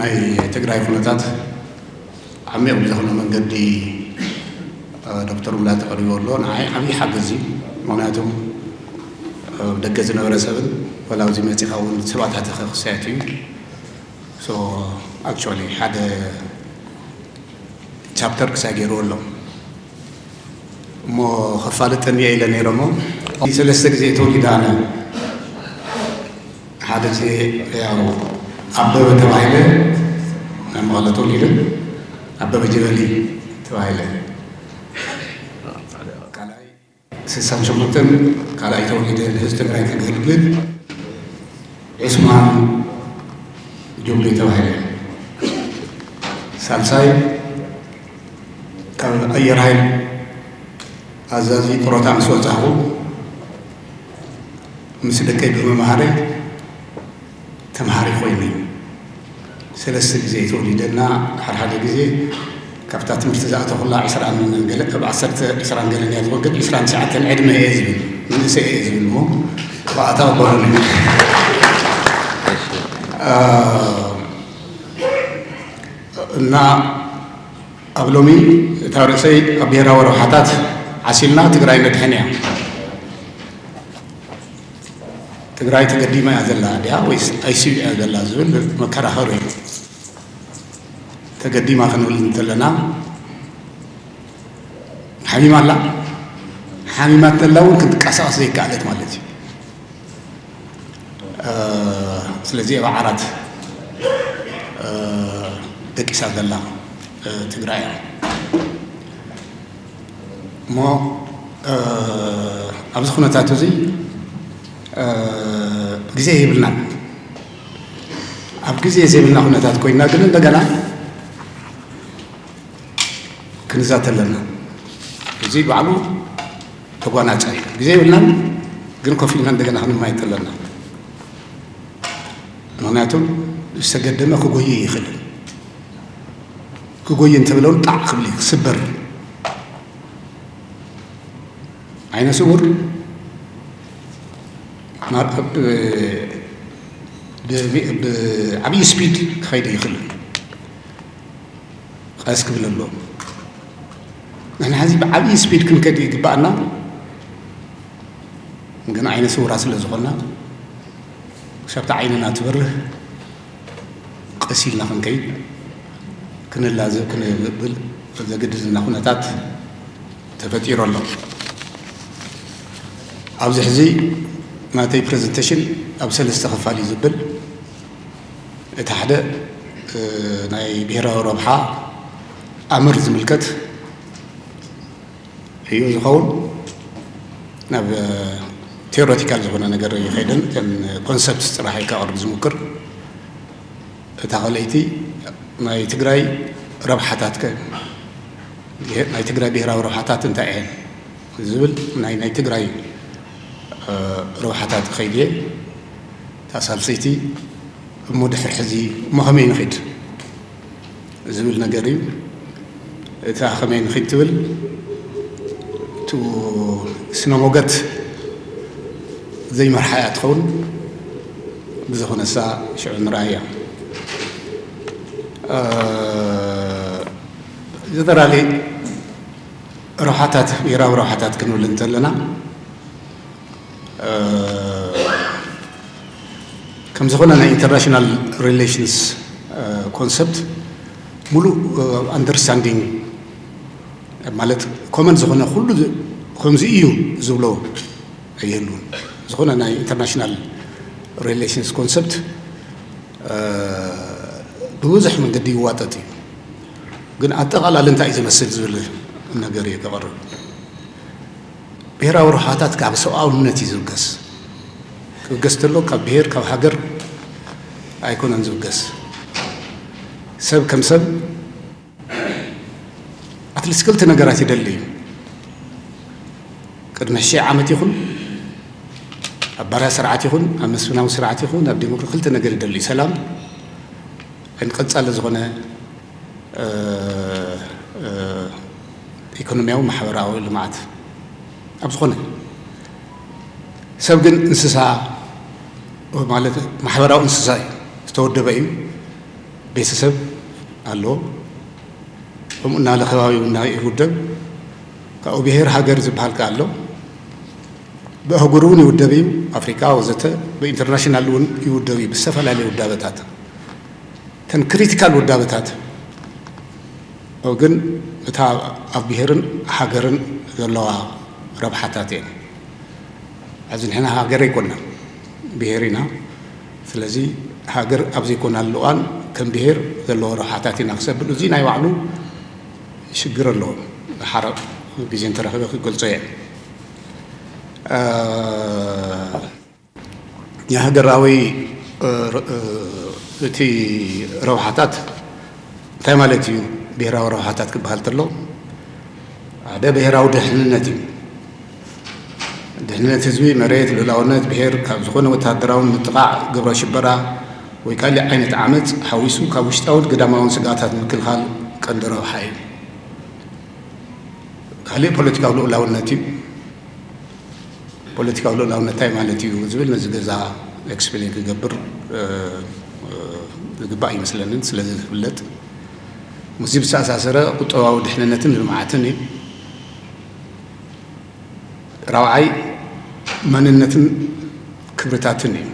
ናይ ትግራይ ኩነታት ዓሚቕ ብዝኾነ መንገዲ ዶክተር ሙላተ ቀሪቡ ኣሎ። ንዓይ ዓብዪ ሓገዝ እዩ። ምክንያቱም ደገ ዝነበረ ሰብን ወላ ኣብዚ መፂኻ እውን ሰባታትኸ ክሳየት እዩ። ኣክቹዋሊ ሓደ ቻፕተር ክሳይ ገይርዎ ኣሎ። እሞ ከፋልጠኒ እየ ኢለ ነይረ። እሞ ሰለስተ ግዜ ተወሊደ ኣነ። ሓደ ግዜ ያው ኣበበ ተባሂለ፣ ናብ መቐለ ተወሊደ። ኣበበ ጀበሊ ተባሂለ። ካልኣይ ስሳን ሸሞንተን ካልኣይ ተወሊደ፣ ንህዝቢ ትግራይ ከገልግል። ዑስማን ጆቤ ተባሂለ። ሳልሳይ ካብ ኣየር ሃይል ኣዛዚ ጡረታ ምስ ወጻኹ፣ ምስ ደቀይ ብምምሃረይ ተምሃሪ ኮይነ። ሰለስተ ግዜ ተወሊደና። ሓደ ሓደ ግዜ ካብታ ትምህርቲ ዝኣተኹላ ዕስራን ገለ፣ ኣብ ዓሰርተ፣ ዕስራን ገለን እያ ትኾን፣ ግን ዕስራን ትሽዓተን ዕድመ እየ ዝብል፣ መንእሰይ እየ ዝብል እሞ ብኣታ ቅበሉኒ። እ፣ እና ኣብ ሎሚ እታ ርእሰይ ኣብ ብሄራዊ ረብሓታት ዓሲልና ትግራይ ነድሕን እያ። ትግራይ ተገዲማ እያ ዘላ ድያ ወይስ ኣይ ሲ ዩ እያ ዘላ ዝብል መከራኸሪ እዩ። ተገዲማ ክንብል እንተለና ሓሚማ ኣላ። ሓሚማ እንተላ እውን ክንትንቀሳቐስ ዘይከኣለት ማለት እዩ። እ፣ ስለዚ ኣብ ዓራት፣ እ፣ ደቂሳ ዘላ፣ እ፣ ትግራይ እያ። እሞ፣ እ፣ ኣብዚ ኩነታት እዚ፣ እ፣ ግዜ የብልናን። ኣብ ግዜ ዘይብልና ኩነታት ኮይንና ግን እንደገና ክንዛተ ኣለና። እዚ ባዕሉ ተጓናጸ እዩ። ግዜ የብልናን፣ ግን ኮፍ ኢልና እንደገና ክንማየጥ ኣለና። ምክንያቱም ዝተገደመ ክጎይ ይኽእል። ክጎይ እንተበለ እውን ጣዕ ክብል እዩ፣ ክስበር። ዓይነ ስውር ናብ፣ ብ-፣ ብ-፣ ብዓብዪ ስፒድ ክኸይድ ይኽእል። ቀስ ክብል ኣሎ። ንሕና ሕዚ ብዓብዪ ስፒድ ክንከድ ይግባኣና፣ ግን ዓይነ ስውራት ስለ ዝኾንና፣ ክሳብቲ ዓይንና ትበርህ ቀስ ኢልና ክንከይድ፣ ክንላዘብ፣ ክንብል ዘግድድና ኩነታት ተፈጢሩ ኣሎ። ኣብዚ ሕዚ ናተይ ፕረዘንቴሽን ኣብ ሰለስተ ክፋል እዩ ዝብል። እቲ ሓደ፣ እ፣ ናይ ብሄራዊ ረብሓ ኣምር ዝምልከት እዩ ዝኸውን። ናብ ቴዎሬቲካል ዝኾነ ነገር ይኸይድን፣ እተን ኮንሰፕትስ ጥራሕ እዩ ከቕርብ ዝምክር። እታ ካልኣይቲ ናይ ትግራይ ረብሓታት ከ፣ ናይ ትግራይ ብሄራዊ ረብሓታት እንታይ እየን ዝብል ናይ፣ ናይ ትግራይ፣ እ፣ ረብሓታት ይኸይድ እየ። እታ ሳልሰይቲ እሞ ድሕሪ ሕዚ እሞ ከመይ ንኺድ ዝብል ነገር እዩ። እታ ከመይ ንኺድ ትብል፣ እቱ ስነ ሞገት ዘይመርሓ እያ ትኸውን። ብዝኾነሳ ሽዑ ንርኣያ። እ፣ ጀነራሊ ረብሓታት፣ ብሄራዊ ረብሓታት ክንብል እንተለና፣ እ፣ ከም ዝኾነ ናይ ኢንተርናሽናል ሪሌሽንስ፣ እ፣ ኮንሰፕት ሙሉእ፣ እ፣ ኣንደርስታንዲንግ ማለት ኮመን ዝኾነ ኩሉ ዝ-፣ ከምዚ እዩ ዝብሎ ኣይህሉን። ዝኾነ ናይ ኢንተርናሽናል ሪሌሽንስ ኮንሰፕት፣ እ፣ ብብዙሕ መንገዲ ይዋጠጥ እዩ። ግን ኣጠቓላሊ እንታይ እዩ ዝመስል ዝብል ነገር እዩ ከቕርብ። ብሄራዊ ረብሓታት ካብ ሰብኣውነት እዩ ዝብገስ። ክብገስ ተሎ ካብ ብሄር፣ ካብ ሃገር ኣይኮነን ዝብገስ። ሰብ ከም ሰብ ኣትሊስት ክልተ ነገራት ይደሊ እዩ። ቅድሚ ሺሕ ዓመት ይኹን፣ ኣብ ባርያ ስርዓት ይኹን፣ ኣብ መስፍናዊ ስርዓት ይኹን፣ ኣብ ዴሞክራ-፣ ክልተ ነገር ይደሊ እዩ። ሰላም፣ ቀጻሊ ዝኾነ፣ እ፣ እ፣ ኢኮኖሚያዊ ማሕበራዊ ልምዓት ኣብ ዝኾነ። ሰብ ግን እንስሳ ማለት ማሕበራዊ እንስሳ እዩ፣ ዝተወደበ እዩ። ቤተሰብ ኣሎ። ከምኡ እናለ ከባቢ እውን ይውደብ። ካብኡ ብሄር ሃገር ዝበሃል ከ ኣሎ። ብኣህጉር እውን ይውደብ እዩ። ኣፍሪካ ወዘተ ብኢንተርናሽናል እውን ይውደብ እዩ ብዝተፈላለየ ውዳበታት። እተን ክሪቲካል ውዳበታት ግን እታ ኣብ ብሄርን ሃገርን ዘለዋ ረብሓታት እየን። ሕዚ ንሕና ሃገር ኣይኮንና፣ ብሄር ኢና። ስለዚ ሃገር ኣብ ዘይኮናሉ እዋን ከም ብሄር ዘለዎ ረብሓታት ኢና ክሰብል። እዚ ናይ ባዕሉ ሽግር ኣለዎ። ሓረ ግዜ እንተረኸበ ክገልጾ እየ። የሃገራዊ እቲ ረብሓታት እንታይ ማለት እዩ? ብሄራዊ ረብሓታት ክበሃል ተሎ ሓደ ብሄራዊ ድሕንነት እዩ። ድሕንነት ህዝቢ፣ መሬት፣ ልኡላውነት ብሄር ካብ ዝኾነ ወተሃደራውን ምጥቓዕ፣ ግብረ ሽበራ ወይ ካልእ ዓይነት ዓመፅ ሓዊሱ ካብ ውሽጣውን ግዳማውን ስግኣታት ምክልኻል ቀንዲ ረብሓ እዩ። ካልእ ፖለቲካዊ ልኡላውነት እዩ። ፖለቲካዊ ልኡላውነት እንታይ ማለት እዩ ዝብል ነዚ ገዛ ኤክስፕሌን ክገብር ዝግባእ ይመስለንን ስለ ዝፍለጥ ምስዚ ብዝተኣሳሰረ ቁጠባዊ ድሕንነትን ልምዓትን እዩ። ራብዓይ መንነትን ክብርታትን እዩ።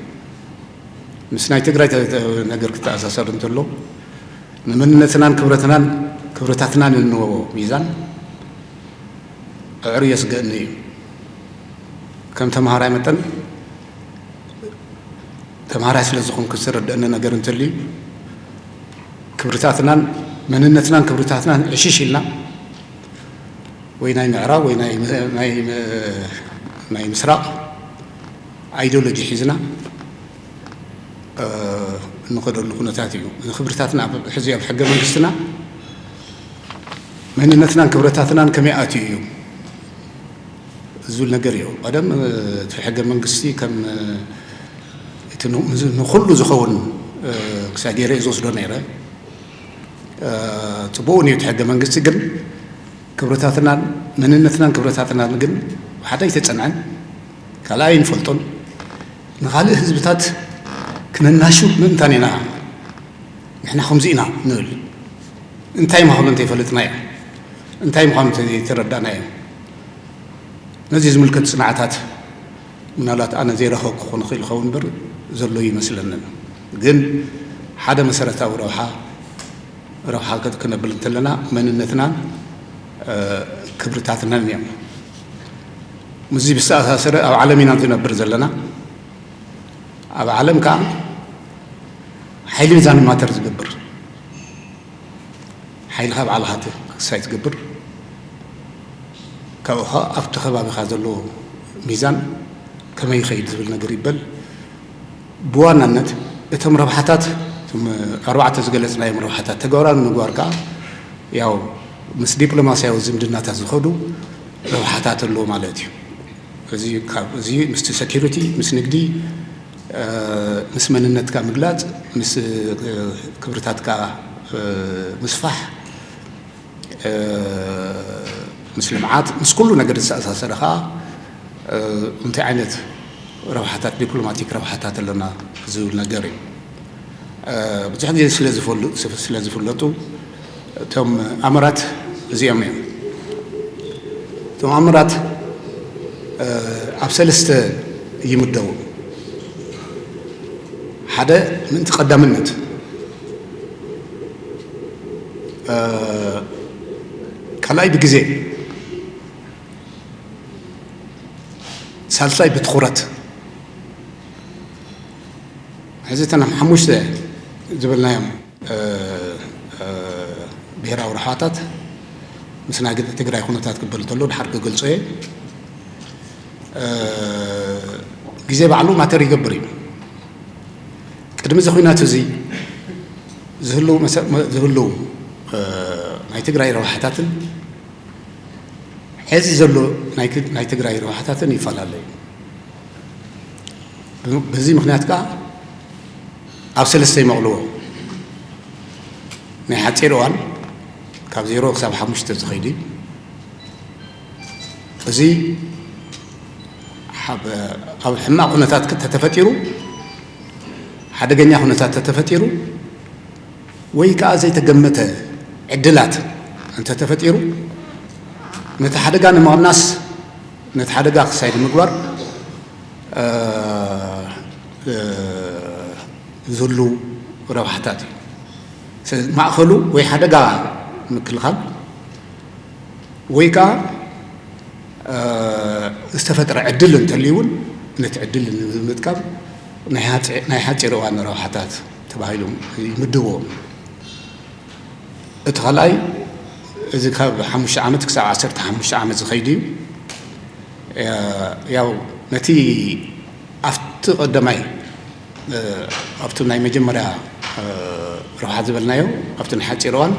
ምስ ናይ ትግራይ ነገር ክተኣሳሰር እንተሎ ንመንነትናን ክብረትናን ክብርታትናን እንወቦ ሚዛን ኣዕርዮ ስገእኒ እዩ። ከም ተምሃራይ መጠን ተምሃራይ ስለ ዝኾንኩ ዝረደአኒ ነገር እንተልዩ ክብርታትናን መንነትናን ክብርታትናን ዕሽሽ ኢልና ወይ ናይ ምዕራብ ወይ ናይ ምስራቕ ኣይዲዮሎጂ ሒዝና እንኸደሉ ኩነታት እዩ። ንክብርታትና ሕዚ ኣብ ሕገ መንግስትና መንነትናን ክብረታትናን ከመይ ኣትዩ እዩ ዝብል ነገር እዩ። ቀደም እቲ ሕገ መንግስቲ ከም እቲ ንኹሉ ዝኸውን ክሳብ ገይረ ዝወስዶ ነይረ። ፅቡቅ እዩ እቲ ሕገ መንግስቲ ግን ክብረታትናን መንነትናን ክብረታትናን ግን ሓደ ኣይተፀንዐን፣ ካልኣይ ኣይንፈልጦን። ንኻልእ ህዝብታት ክነናሹ ምእንታን ኢና ንሕና ከምዚ ኢና ንብል። እንታይ ምዃኑ እንተይፈለጥናዮ፣ እንታይ ምዃኑ እንተይተረዳእናዮ፣ ነዚ ዝምልከት ፅንዓታት ምናልባት ኣነ ዘይረኸብኩ ክኾን ይኽእል ይኸውን እምበር ዘሎ ይመስለንን። ግን ሓደ መሰረታዊ ረብሓ ረብሓ ክነብል እንተለና መንነትናን ክብርታትናን እዮም። ምስዚ ብዝተኣሳሰረ ኣብ ዓለም ኢና ዝነብር ዘለና። ኣብ ዓለም ከዓ ሓይሊ ሚዛን ማተር ዝገብር ሓይልኻ ባዕልኻ ክሳይ ትገብር ካብኡ ከዓ ኣብቲ ከባቢኻ ዘሎ ሚዛን ከመይ ይኸይድ ዝብል ነገር ይበል። ብዋናነት እቶም ረብሓታት እቶም ኣርባዕተ ዝገለፅናዮም ረብሓታት ተግባራዊ ንምግባር ከዓ ያው ምስ ዲፕሎማስያዊ ዝምድናታት ዝኸዱ ረብሓታት ኣለዎ ማለት እዩ። እዚ ካብ እዚ ምስቲ ሰኪሪቲ ምስ ንግዲ ምስ መንነትካ ምግላፅ ምስ ክብርታትካ ምስፋሕ ምስ ልምዓት ምስ ኩሉ ነገር ዝተኣሳሰረ ከዓ እንታይ ዓይነት ረብሓታት ዲፕሎማቲክ ረብሓታት ኣለና ዝብል ነገር እዩ። ብዙሕ ግዜ ስለ ዝፈለጡ እቶም ኣምራት እዚኦም እዮም። እቶም ኣምራት ኣብ ሰለስተ ይምደቡ። ሓደ ምእንቲ ቀዳምነት፣ ካልኣይ ብግዜ፣ ሳልሳይ ብትኹረት። ሕዚ እተን ሓሙሽተ ዝበልናዮም ብሄራዊ ረብሓታት ምስ ናይ ትግራይ ኩነታት ክበል እንተሎ ድሓር ክገልጾ እየ። ግዜ ባዕሉ ማተር ይገብር እዩ። ቅድሚ እዚ ኩናት እዚ ዝህልው ናይ ትግራይ ረብሓታትን ሕዚ ዘሎ ናይ ትግራይ ረብሓታትን ይፈላለዩ። በዚ ምኽንያት ከዓ ኣብ ሰለስተ ይመቕልዎ። ናይ ሓፂር እዋን ካብ ዜሮ ክሳብ ሓሙሽተ ዝኸይድ እዩ። እዚ ኣብ ሕማቕ ኩነታት ተተፈጢሩ ሓደገኛ ኩነታት ተተፈጢሩ ወይ ከዓ ዘይተገመተ ዕድላት እንተተፈጢሩ፣ ነቲ ሓደጋ ንምቕናስ፣ ነቲ ሓደጋ ክሳይ ንምግባር፣ እ፣ እ፣ ዝህሉ ረብሓታት እዩ። ስ-፣ ማእኸሉ ወይ ሓደጋ ምክልኻል ወይ ከዓ፣ እ፣ ዝተፈጥረ ዕድል እንተልዩ እውን ነቲ ዕድል ንምጥቃም ናይ ሓፂ-፣ ናይ ሓፂር እዋን ረብሓታት ተባሂሎም ይምድብዎም። እቲ ካልኣይ፣ እዚ ካብ ሓሙሽተ ዓመት ክሳብ ዓሰርተ ሓሙሽተ ዓመት ዝኸይድ እዩ። እ፣ ያው ነቲ ኣብቲ ቀዳማይ፣ እ፣ ኣብቲ ናይ መጀመርያ፣ እ፣ ረብሓ ዝበልናዮ፣ ኣብቲ ናይ ሓፂር እዋን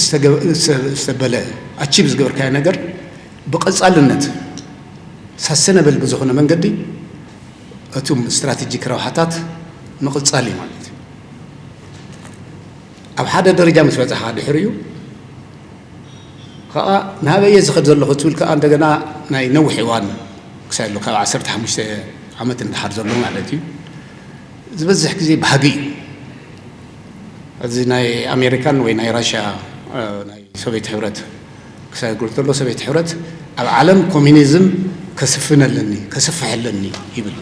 ዝተገ-፣ ዝተ-፣ ዝተበለ ኣቺቭ ዝገበርካዮ ነገር ብቐፃልነት ሳስተነብል ብዝኾነ መንገዲ እቱም ስትራቴጂክ ረብሓታት ምቕፃል እዩ ማለት እዩ። ኣብ ሓደ ደረጃ ምስ በፃኻ ድሕሪኡ ከዓ ናበየ ዝኸድ ዘለኹ ትብል ከዓ እንደገና ናይ ነዊሕ እዋን ክሳይ ኣሎ ካብ ዓሰርተ ሓሙሽተ ዓመት እንድሓር ዘሎ ማለት እዩ። ዝበዝሕ ግዜ ባህጊ እዩ። እዚ ናይ ኣሜሪካን ወይ ናይ ራሽያ፣ እ፣ ናይ ሶቪየት ሕብረት ክሳይ ዝግበር ዘሎ ሶቪየት ሕብረት ኣብ ዓለም ኮሚኒዝም ከስፍን ኣለኒ፣ ከስፍሕ ኣለኒ ይብል።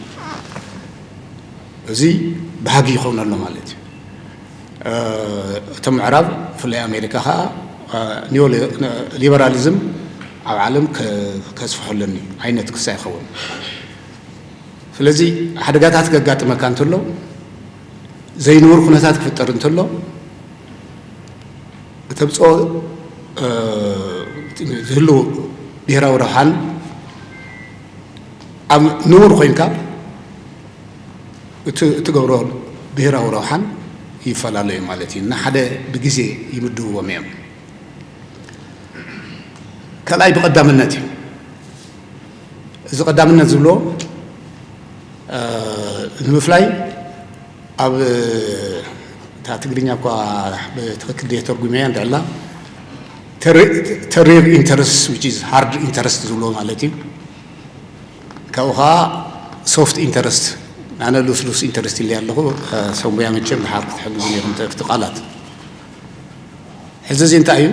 እዚ ባህጊ ይኸውን ኣሎ ማለት እዩ። እ፣ እቶም ምዕራብ ብፍላይ ኣሜሪካ ከዓ፣ እ፣ ኒዮ ሊ-፣ ሊበራሊዝም ኣብ ዓለም ከ-፣ ከስፍሖ ኣለኒ ዓይነት ክሳይ ይኸውን። ስለዚ ሓደጋታት ከጋጥመካ እንተሎ፣ ዘይንቡር ኩነታት ክፍጠር እንተሎ፣ እተምፅኦ፣ እ፣ ዝህሉ ብሄራዊ ረብሓን ኣብ ንቡር ኮይንካ እቲ እትገብሮ ብሄራዊ ረብሓን ይፈላለዩ ማለት እዩ። ንሓደ ብግዜ ይምድብዎም እዮም። ካልኣይ ብቐዳምነት እዩ። እዚ ቀዳምነት ዝብሎ፣ እ፣ ንምፍላይ ኣብ እታ ትግርኛ እኳ ብትኽክል ድየ ተርጉመያ እንድዕላ፣ ተሪ-፣ ተሪር ኢንተረስት፣ which is hard interest ዝብሎ ማለት እዩ። ካብኡ ኸዓ ሶፍት ኢንተረስት፣ ኣነ ሉስሉስ ኢንተረስት ኢለ ኣለኹ። እ፣ ሰሙያ መቸም ድሓር ክትሕግዙ ኢኹም እቲ ቃላት። ሕዚ እዚ እንታይ እዩ?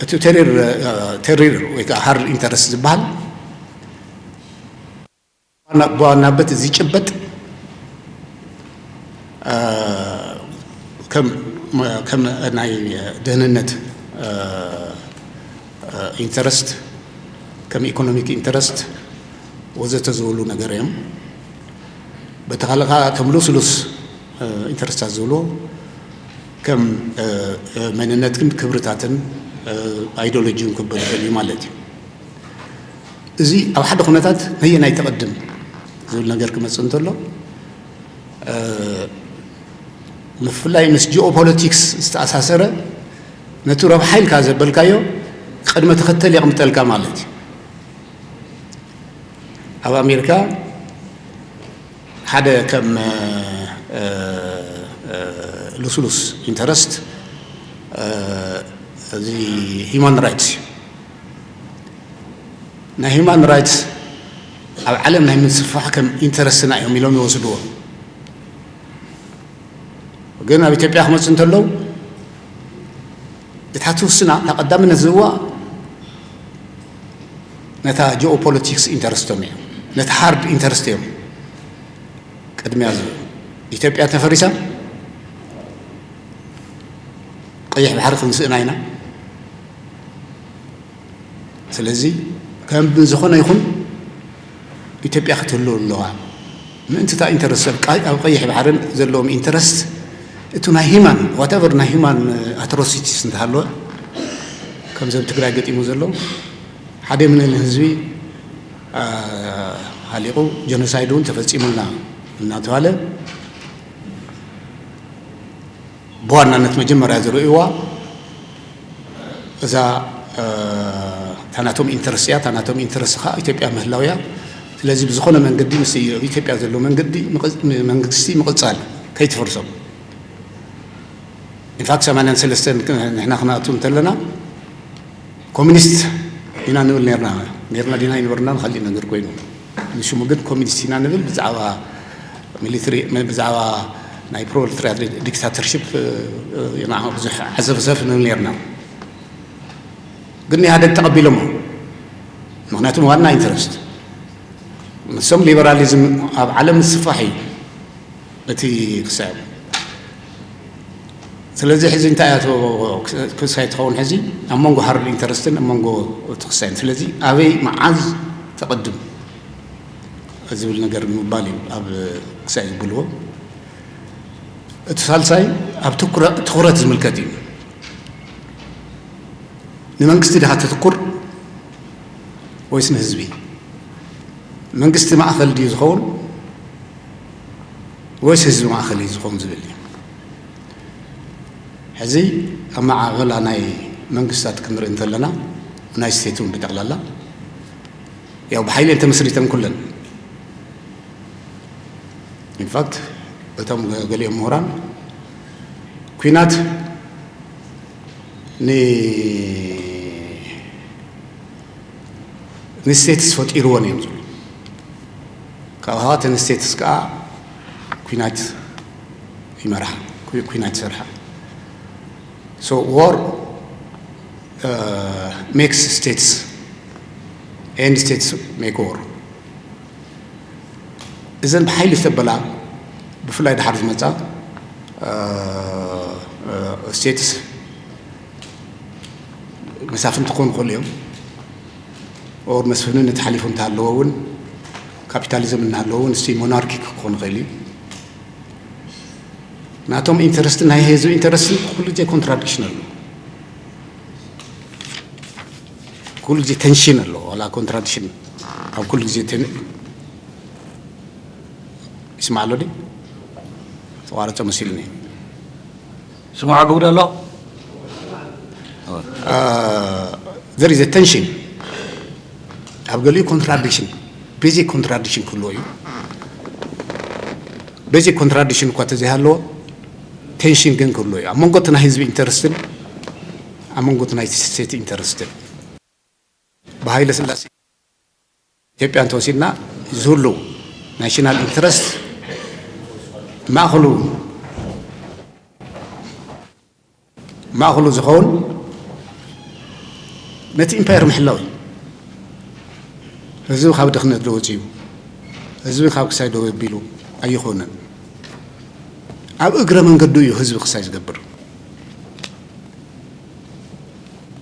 እቲ ተሪር፣ እ፣ ተሪር ወይ ከዓ ሃርድ ኢንተረስት ዝበሃል ብዋና-፣ ብዋናበት ዝጭበጥ፣ እ፣ ከም፣ ከም ናይ ደህንነት፣ እ፣ እ፣ ኢንተረስት፣ ከም ኢኮኖሚክ ኢንተረስት ወዘተ ዝብሉ ነገር እዮም። በቲ ካልእ ከዓ ከም ሉስሉስ፣ እ፣ ኢንተረስታት ዝብሉ ከም፣ እ፣ እ፣ መንነትን ክብርታትን፣ እ፣ ኣይዲዮሎጂን ክበሃል ይኽእል እዩ ማለት እዩ። እዚ ኣብ ሓደ ኩነታት ነየናይ ተቐድም ዝብል ነገር ክመጽእ እንተሎ፣ እ፣ ብፍላይ ምስ ጂኦፖለቲክስ ዝተኣሳሰረ ነቲ ረብሓ ኢልካ ዘበልካዮ ቅድመ ተኸተል የቕምጠልካ ማለት እዩ። ኣብ ኣሜሪካ ሓደ ከም፣ እ፣ እ፣ እ፣ ልስሉስ ኢንተረስት፣ እ፣ እዚ ሂማን ራይትስ እዩ። ናይ ሂማን ራይትስ ኣብ ዓለም ናይ ምስፋሕ ከም ኢንተረስትና እዮም ኢሎም ይወስድዎ። ግን ኣብ ኢትዮጵያ ክመፁ እንተለዉ እታ ትውስና፣ እታ ቀዳምነት ዝህብዋ ነታ ጂኦፖለቲክስ ኢንተረስቶም እዮም፣ ነቲ ሃርድ ኢንተረስት እዮም ቅድሚያ ዝህቡ። ኢትዮጵያ ተፈሪሳ ቀይሕ ባሕሪ ክንስእና ኢና። ስለዚ ከም ዝኾነ ይኹን ኢትዮጵያ ክትህሉ ኣለዋ። ምእንቲ እታ ኢንተረስት ኣብ ቃ-፣ ኣብ ቀይሕ ባሕርን ዘለዎም ኢንተረስት፣ እቱ ናይ ሂማን፣ ዋትኤቨር ናይ ሂማን ኣትሮሲቲስ እንተሃለወ፣ ከምዚ ኣብ ትግራይ ገጢሙ ዘሎ፣ ሓደ ሚልዮን ህዝቢ፣ አ፣ ሃሊቑ፣ ጀኖሳይድ እውን ተፈጺሙልና እናተባለ፣ ብዋናነት መጀመርያ ዝርእይዋ እዛ፣ እ፣ እታ ናቶም ኢንተረስት እያ። እታ ናቶም ኢንተረስት ኸዓ ኢትዮጵያ ምህላው እያ። ስለዚ ብዝኾነ መንገዲ ምስ ኢትዮጵያ ዘሎ መንገዲ ምቕ-፣ መንግስቲ ምቕጻል ከይትፈርሶም። ኢንፋክት ሰማንያን ሰለስተን ክ-፣ ንሕና ክንኣቱ እንተለና ኮሚኒስት ኢና ንብል ነርና። ነርና ዲና ኣይነበርናን ካልእ ነገር ኮይኑ። ንሽሙ ግን ኮሚኒስት ኢና ንብል ብዛዕባ ሚሊተሪ፣ ብዛዕባ ናይ ፕሮሌታርያ ዲክታተርሽፕ ንዓ ብዙሕ ዓዘፍዘፍ ንብል ነርና። ግን ኢህኣደግ ተቐቢሎሞ። ምክንያቱም ዋና ኢንተረስት ንሶም ሊበራሊዝም ኣብ ዓለም ምስፋሕ እዩ እቲ ክሳብ። ስለዚ ሕዚ እንታይ እያ ክሳይ ትኸውን ሕዚ ኣብ መንጎ ሃርድ ኢንተረስትን ኣብ መንጎ እቲ ክሳይን። ስለዚ ኣበይ መዓዝ ተቐድም ዝብል ነገር ንምባል እዩ ኣብ ክሳይ ዝብልዎ። እቲ ሳልሳይ ኣብ ትኩረ-፣ ትኹረት ዝምልከት እዩ። ንመንግስቲ ዲኻ ተትኩር ወይስ ንህዝቢ? መንግስቲ ማእኸል ድዩ ዝኸውን ወይስ ህዝቢ ማእኸል እዩ ዝኸውን ዝብል እዩ። ሕዚ ኣብ ማዕበላ ናይ መንግስታት ክንርኢ እንተለና ናይ ስቴት እውን ብጠቕላላ ያው ብሓይሊ እየን ተመስሪተን ኩለን። ኢንፋክት እቶም ገሊኦም ምሁራን ኲናት ን-፣ ንስቴትስ ፈጢርወን እዮም ዝብሉ። ካብኡ ተን ስቴትስ ከዓ ኲናት ይመርሓ፣ ኩ-፣ ኲናት ይሰርሓ። So war makes states and states make war። እዘን ብሓይሊ ዝተበላ ብፍላይ ድሓር ዝመፃ ስቴትስ መሳፍንቲ ክኾኑ ይኽእሉ እዮም። ኦር መስፍንን ተሓሊፉ እንተሃለዎ እውን ካፒታሊዝም እናሃለዎ እውን እስቲ ሞናርኪ ክኾን ይኽእል እዩ። ናቶም ኢንተረስትን ናይ ህዝቢ ኢንተረስትን ኩሉ ግዜ ኮንትራዲክሽን ኣሎ። ኩሉ ግዜ ቴንሽን ኣሎ፣ ዋላ ኮንትራዲክሽን ኣብ ኩሉ ግዜ ቴን-፣ ይስማዕ ኣሎ ድዩ? ተቋረፀ መሲሉኒ። ስማዕ ግብሪ ኣሎ። There is a tension። ኣብ ገሊኡ ኮንትራዲክሽን፣ ቤዚክ ኮንትራዲክሽን ክህልዎ እዩ። ቤዚክ ኮንትራዲክሽን እኳ ተዘይሃለዎ ቴንሽን ግን ክህልዎ እዩ ኣብ መንጎ እቲ ናይ ህዝቢ ኢንተረስትን ኣብ መንጎ እቲ ናይ ስቴት ኢንተረስትን። ብሃይለ ስላሴ ኢትዮጵያ እንተወሲድና ዝህሉ ናሽናል ኢንተረስት ማእኸሉ፣ ማእኸሉ ዝኸውን ነቲ ኢምፓየር ምሕላው እዩ። ህዝቢ ካብ ድኽነት ዶ ወፂኡ፣ ህዝቢ ካብ ክሳይ ዶ ኣቢሉ ኣይኾነን። ኣብ እግረ መንገዱ እዩ ህዝቢ ክሳይ ዝገብር።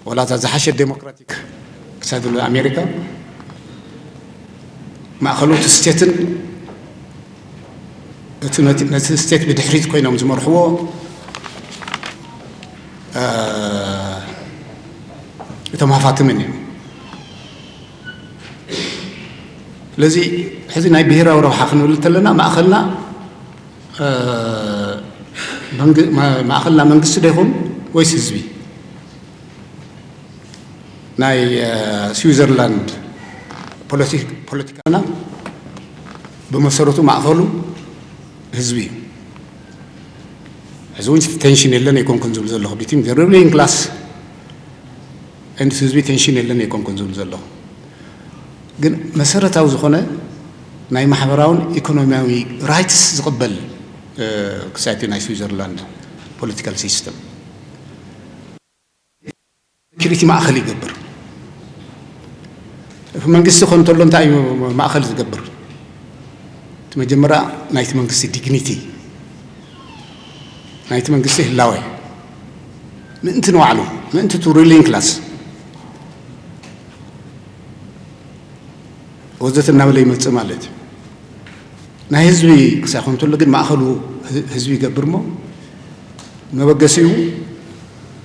ወላ እታ ዝሓሸት ዴሞክራቲክ ክሳይ ዘሎ ኣሜሪካ ማእኸሉ እቲ ስቴትን እቲ ነቲ፣ ነቲ ስቴት ብድሕሪት ኮይኖም ዝመርሕዎ፣ እ፣ እቶም ሃፋትምን እዮም። ስለዚ ሕዚ ናይ ብሄራዊ ረብሓ ክንብል እንተለና ማእኸልና፣ እ፣ መንግ-፣ ማ-፣ ማእኸልና መንግስቲ ዶ ይኹን ወይስ ህዝቢ? ናይ፣ እ፣ ስዊዘርላንድ ፖለቲ-፣ ፖለቲካና ብመሰረቱ ማእኸሉ ህዝቢ እዩ። ሕዚ እውን ቴንሽን የለን ኣይኮንኩን ዝብል ዘለኹ። ቢትዊን ዘ ሩሊንግ ክላስ ኤንድ ህዝቢ ቴንሽን የለን ኣይኮንኩን ዝብል ዘለኹ። ግን መሰረታዊ ዝኾነ ናይ ማሕበራውን ኢኮኖሚያዊ ራይትስ ዝቕበል፣ እ፣ ክሳይቲ ናይ ስዊዘርላንድ ፖለቲካል ሲስተም ሴኩሪቲ ማእኸል ይገብር። እቲ መንግስቲ ኮን እንተሎ እንታይ እዩ ማእኸል ዝገብር? እቲ መጀመርያ ናይቲ መንግስቲ ዲግኒቲ፣ ናይቲ መንግስቲ ህላወ፣ ምእንቲ ንባዕሉ፣ ምእንቲ እቲ ሩሊንግ ክላስ ወዘተ እናበለ ይመፅእ ማለት እዩ። ናይ ህዝቢ ክሳይ ኮን እንተሎ ግን ማእኸሉ ህ-፣ ህዝቢ ይገብር እሞ መበገሲኡ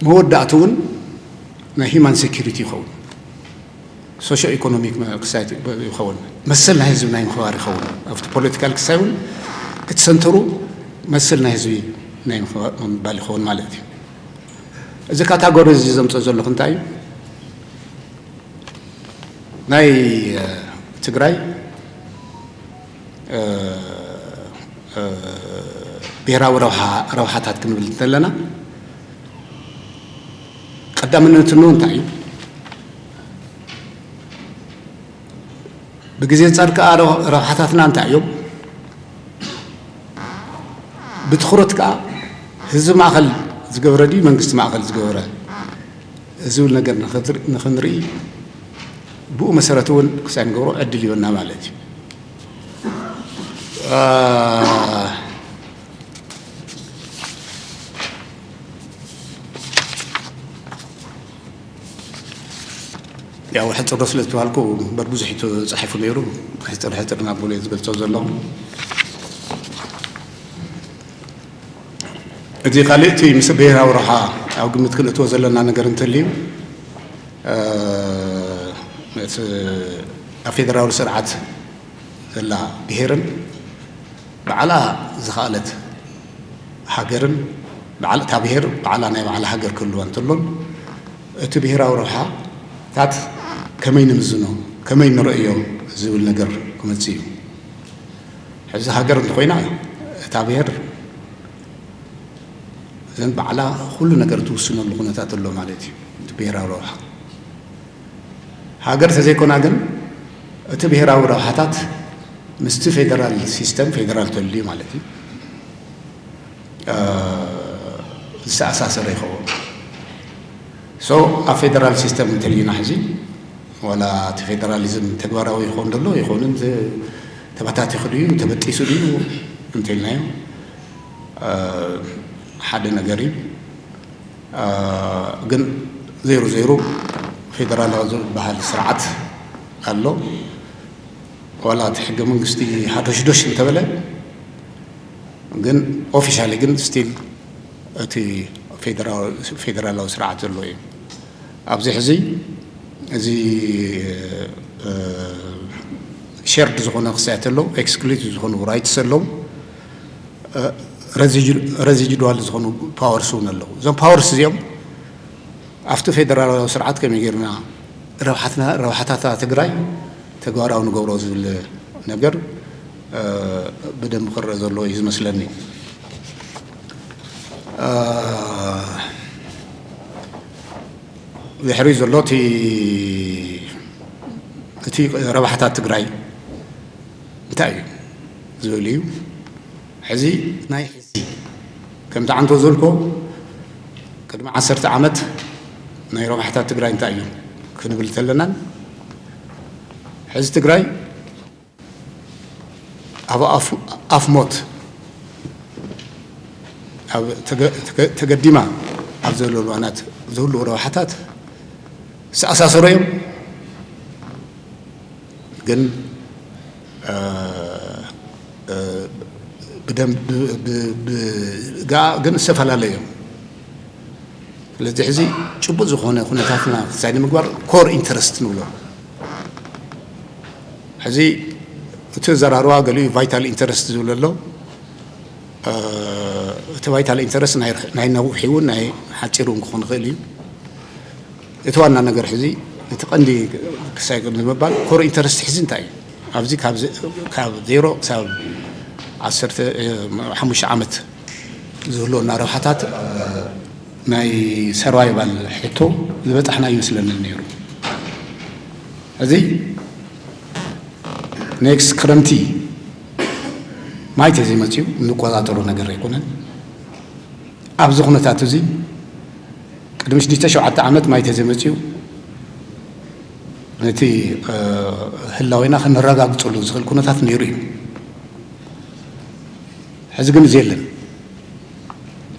መወዳእቱ እውን ናይ ሂማን ሴኩሪቲ ይኸውን። ሶሾ ኢኮኖሚክ መ-፣ ክሳይ ይኸውን። መሰል ናይ ህዝቢ ናይ ምኽባር ይኸውን። ኣብቲ ፖለቲካል ክሳይ እውን እቲ ሰንተሩ መሰል ናይ ህዝቢ ናይ ምኽባር ምባል ይኸውን ማለት እዩ። እዚ ካታጎሪ እዚ ዘምፅኦ ዘለኹ እንታይ እዩ? ናይ፣ እ፣ ትግራይ፣ እ፣ እ፣ ብሄራዊ ረብሓ-፣ ረብሓታት ክንብል እንተለና ቀዳምነት እንሆ እንታይ እዩ? ብግዜ ጻድቃ ረ-፣ ረብሓታትና እንታይ እዮም? ብትኹረት ከኣ ህዝቢ ማእኸል ዝገበረ ድዩ መንግስቲ ማእኸል ዝገበረ ዝብል ነገር ንኽንርኢ፣ ብኡ መሰረት እውን ክሳይ ንገብሮ ዕድል ይበና ማለት እዩ። ያው ሕፅር ስለ ዝተባልኩ እምበር ብዙሕ እዩ ተፃሒፉ ነይሩ። ሕፅር ሕፅር እናበሉ ዝገልፆ ዘለኹ። እቲ ካልእ እቲ ምስ ብሄራዊ ረብሓ ኣብ ግምት ክንእትዎ ዘለና ነገር እንተልዩ፣ ኣብ ፌደራዊ ስርዓት ዘላ ብሄርን ባዕላ ዝኸኣለት ሃገርን፣ ባዕላ እታ ብሄር ባዕላ ናይ ባዕላ ሃገር ክህልዋ እንተሎን፣ እቲ ብሄራዊ ረብሓታት ከመይ ንምዝኖ፣ ከመይ ንርእዮ ዝብል ነገር ክመጽእ እዩ። ሕዚ ሃገር እንተኾይና፣ እታ ብሄር እዘን ባዕላ ኩሉ ነገር ትውስነሉ ኩነታት ኣሎ ማለት እዩ። እቲ ብሄራዊ ረብሓ ሃገር ተዘይኮና ግን፣ እቲ ብሄራዊ ረብሓታት ምስቲ ፌደራል ሲስተም፣ ፌደራል ተልዩ ማለት እዩ፣ ዝተኣሳሰረ ይኸውን። ሶ ኣብ ፌደራል ሲስተም እንተልዩና ሕዚ፣ ዋላ እቲ ፌደራሊዝም ተግባራዊ ይኸውን ደሎ ይኾንን፣ ተበታቲኹ ድዩ ተበጢሱ ድዩ እንተልናዮ፣ ሓደ ነገር እዩ። ግን ዘይሩ ዘይሩ ፌደራላዊ ዝበሃል ስርዓት ኣሎ። ዋላ እቲ ሕገ መንግስቲ ሃዶሽዶሽ እንተበለ፣ ግን ኦፊሻሊ ግን ስቲል እቲ ፌደራላዊ ስርዓት ዘሎ እዩ። ኣብዚ ሕዚ እዚ ሸርድ ዝኾነ ክሳየት ኣለዉ፣ ኤክስክሉሲቭ ዝኾኑ ራይትስ ኣለዉ። ረዚጅ-፣ ረዚጅድዋል ዝኾኑ ፓወርስ እውን ኣለዉ። እዞም ፓወርስ እዚኦም ኣብቲ ፌደራላዊ ስርዓት ከመይ ጌርና ረብሓትና፣ ረብሓታታ ትግራይ ተግባራዊ ንገብሮ ዝብል ነገር ብደንብ ክረአ ዘለዎ እዩ ዝመስለኒ። ድሕሪ ዘሎ እቲ፣ እቲ ረብሓታት ትግራይ እንታይ እዩ ዝብል እዩ። ሕዚ ናይ ሕዚ ከምቲ ዓንቶ ዘልኮ ቅድሚ ዓሰርተ ዓመት ናይ ረብሓታት ትግራይ እንታይ እዩ ክንብል ተለናን፣ ሕዚ ትግራይ ኣብ ኣፍ፣ ኣፍ ሞት ኣብ ተገ-፣ ተገ-፣ ተገዲማ ኣብ ዘለሉ እዋናት ዝህልዉ ረብሓታት ዝተኣሳሰሩ እዮም። ግን፣ እ፣ እ፣ ብደም-፣ ብ-፣ ብ-፣ ብ-፣ ጋ-፣ ግን ዝተፈላለዩ እዮም። ስለዚ ሕዚ ጭቡጥ ዝኾነ ኩነታትና ክሳይ ንምግባር ኮር ኢንተረስት ንብሎ። ሕዚ እቲ ዘራርባ ገሊኡ ቫይታል ኢንተረስት ዝብል ኣሎ። እ፣ እቲ ቫይታል ኢንተረስት ናይ ርሕ-፣ ናይ ነዊሕ እውን ናይ ሓፂር እውን ክኾን ይኽእል እዩ። እቲ ዋና ነገር ሕዚ፣ እቲ ቀንዲ ክሳይ ቅድሚ ምባል ኮር ኢንተረስት ሕዚ እንታይ እዩ? ኣብዚ ካብ ዘ-፣ ካብ ዜሮ ክሳብ ዓሰርተ ሓሙሽተ ዓመት ዝህልወና ረብሓታት፣ እ፣ ናይ ሰርቫይቫል ሕቶ ዝበጻሕና ይመስለኒ ነይሩ። እዚ ኔክስት ክረምቲ ማይ ተዘይመፅኡ እንቆፃፀሮ ነገር ኣይኮነን። ኣብዚ ኩነታት እዚ ቅድሚ ሽዱሽተ ሸውዓተ ዓመት ማይ ተዘይመፅኡ ነቲ፣ እ፣ ህላዌና ከነረጋግፀሉ ዝኽእል ኩነታት ነይሩ እዩ። ሕዚ ግን እዚ የለን።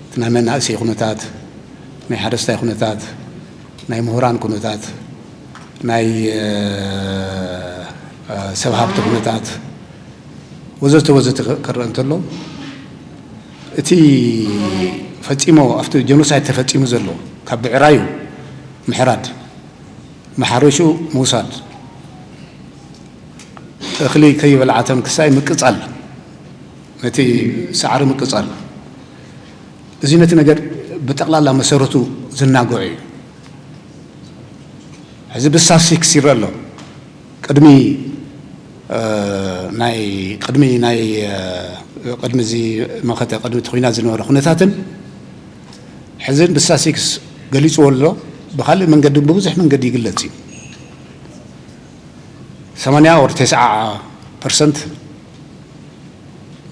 እቲ ናይ መናእሰይ ኩነታት፣ ናይ ሓረስታይ ኩነታት፣ ናይ ምሁራን ኩነታት፣ ናይ፣ እ፣ እ፣ ሰብ ሃብቲ ኩነታት ወዘተ ወዘተ ክረአ እንተሎ፣ እቲ ፈጺሞ ኣብቲ ጀኖሳይድ ተፈጺሙ ዘሎ ካብ ብዕራዩ ምሕራድ፣ መሓረሹ ምውሳድ፣ እኽሊ ከይበልዓ ተንክሳይ ምቅጻል፣ ነቲ ሳዕሪ ምቅጻል፣ እዚ ነቲ ነገር ብጠቕላላ መሰረቱ ዝናግዖ እዩ። ሕዚ ብስታትስቲክስ ይረአ ኣሎ። ቅድሚ፣ እ፣ ናይ፣ ቅድሚ ናይ፣ እ፣ ቅድሚ እዚ መኸተ፣ ቅድሚ እቲ ኲናት ዝነበረ ኩነታትን ሕዝን ብስታትስቲክስ ገሊጽዎ ኣሎ። ብኻልእ መንገዲ፣ ብብዙሕ መንገዲ ይግለጽ እዩ። ሰማንያ ወር ተስዓ ፐርሰንት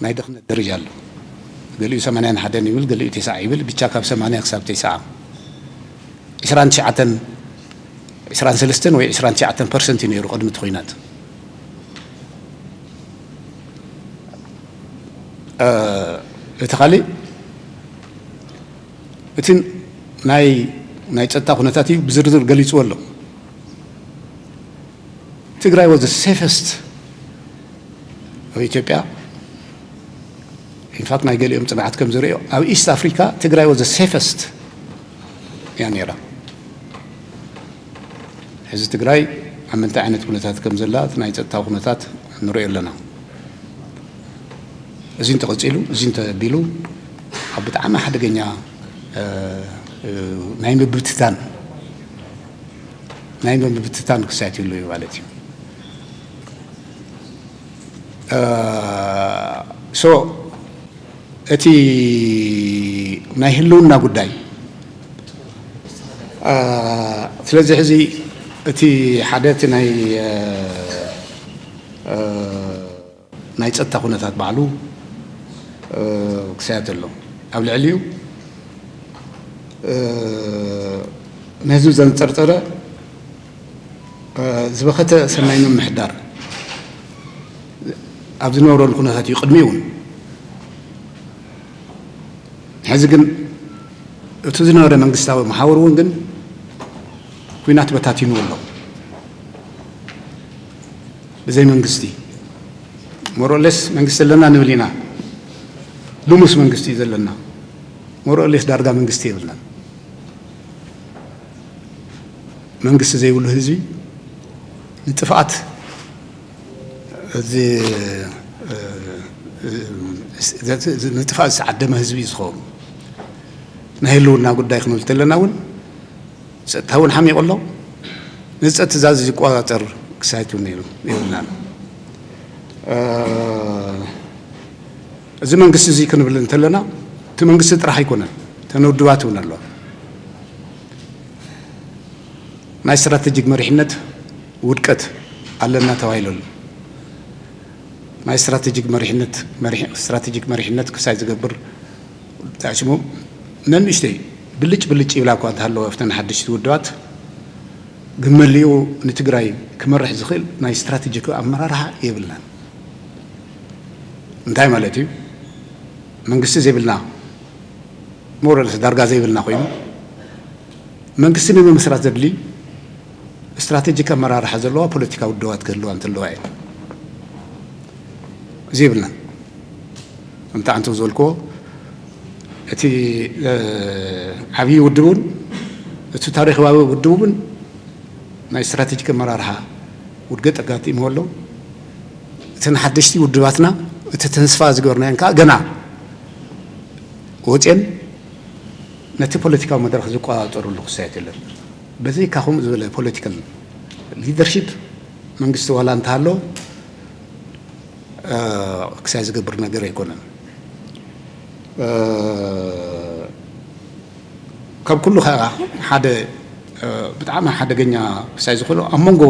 ናይ ድኽነት ደረጃ ኣሎ። ገሊኡ ሰማንያን ሓደን ይብል፣ ገሊኡ ተስዓ ይብል። ብቻ ካብ ሰማንያ ክሳብ ተስዓ፣ ዕስራን ትሽዓተን፣ ዕስራን ሰለስተን ወይ ዕስራን ትሽዓተን ፐርሰንት እዩ ነይሩ ቅድሚ እቲ ኹናት። እ፣ እቲ ካልእ፣ እቲ ናይ፣ ናይ ጸጥታ ኩነታት እዩ ብዝርዝር ገሊጽዎ ኣሎ። ትግራይ was the safest ኣብ ኢትዮጵያ። ኢንፋክት ናይ ገሊኦም ጽንዓት ከም ዝርእዮ ኣብ ኢስት ኣፍሪካ ትግራይ was the safest እያ ነይራ። ሕዚ ትግራይ ኣብ ምንታይ ዓይነት ኩነታት ከም ዘላ እቲ ናይ ጸጥታ ኩነታት ንርእዮ ኣለና። እዚ እንተቐጺሉ፣ እዚ እንተቢሉ ኣብ ብጣዕሚ ሓደገኛ፣ እ፣ እ፣ ናይ ምብትታን፣ ናይ ምብትታን ክሳየት ይህሉ እዩ ማለት እዩ። እ፣ ሶ እቲ ናይ ህልውና ጉዳይ፣ እ፣ ስለዚ ሕዚ እቲ ሓደ እቲ ናይ፣ እ፣ እ፣ ናይ ጸጥታ ኩነታት ባዕሉ፣ እ፣ ክሳየት ኣሎ። ኣብ ልዕሊኡ፣ እ፣ ነዚ ዘንጸርጸረ፣ እ፣ ዝበኸተ ሰናይ ምምሕዳር ኣብ ዝነበረሉ ኩነታት እዩ ቅድሚኡ እውን። ሕዚ ግን እቲ ዝነበረ መንግስታዊ መሓውር እውን ግን ኲናት በታቲኑ ኣሎ። ብዘይ መንግስቲ፣ ሞሮሌስ መንግስቲ ኣለና ንብል ኢና። ልሙስ መንግስቲ እዩ ዘለና። ሞሮሌስ ዳርጋ መንግስቲ የብልናን። መንግስቲ ዘይብሉ ህዝቢ ንጥፍኣት፣ እዚ፣ እ፣ እ፣ ንጥፍኣት ዝዓደመ ህዝቢ እዩ ዝኸውን። ናይ ህልውና ጉዳይ ክንብል ተለና እውን ጸጥታ እውን ሓሚቑ ኣሎ። ነዚ ጸጥታ እዚ ዝቆጻጸር ክሳይት እውን የብሉ-፣ የብልናን። እ፣ እዚ መንግስቲ እዚ ክንብል እንተለና፣ እቲ መንግስቲ ጥራሕ ኣይኮነን፣ እተን ውድባት እውን ኣለዋ። ናይ ስትራቴጂክ መሪሕነት ውድቀት ኣለና ተባሂሉ ኣሎ። ናይ ስትራቴጂክ መሪሕነት፣ መሪሕ-፣ ስትራቴጂክ መሪሕነት ክሳይ ዝገብር፣ ታሽሙ ነንእሽተይ ብልጭ ብልጭ ይብላ እኳ እንተሃለወ፣ ኣብተን ሓደሽቲ ውድባት ግን መሊኡ ንትግራይ ክመርሕ ዝኽእል ናይ ስትራቴጂክ ኣመራርሓ የብልናን። እንታይ ማለት እዩ? መንግስቲ ዘይብልና፣ ሞረልስ ዳርጋ ዘይብልና ኮይኑ፣ መንግስቲ ንምምስራት ዘድሊ ስትራቴጂክ ኣመራርሓ ዘለዋ ፖለቲካዊ ውድባት ክህልዋ እንተለዋ እየን። እዚ የብልናን። ከምቲ ኣንቱ ዝበልክዎ፣ እቲ፣ እ፣ ዓብዪ ውድብ እውን፣ እቲ ታሪኻዊ ውድብ እውን ናይ ስትራቴጂክ ኣመራርሓ ውድቀት ኣጋጢምዎ ኣሎ። እተን ሓደሽቲ ውድባትና፣ እቲ ተስፋ ዝገበርናየን ከዓ ገና ወፅየን ነቲ ፖለቲካዊ መድረኽ ዝቆፃፀሩሉ ክሳየት የለን። በዘይካ ከምኡ ዝበለ ፖለቲካል ሊደርሺፕ መንግስቲ ዋላ እንተሃሎ፣ እ፣ ክሳይ ዝገብር ነገር ኣይኮነን። እ፣ ካብ ኩሉ ከዓ ሓደ፣ እ፣ ብጣዕሚ ሓደገኛ ክሳይ ዝኾነ ኣብ መንጎ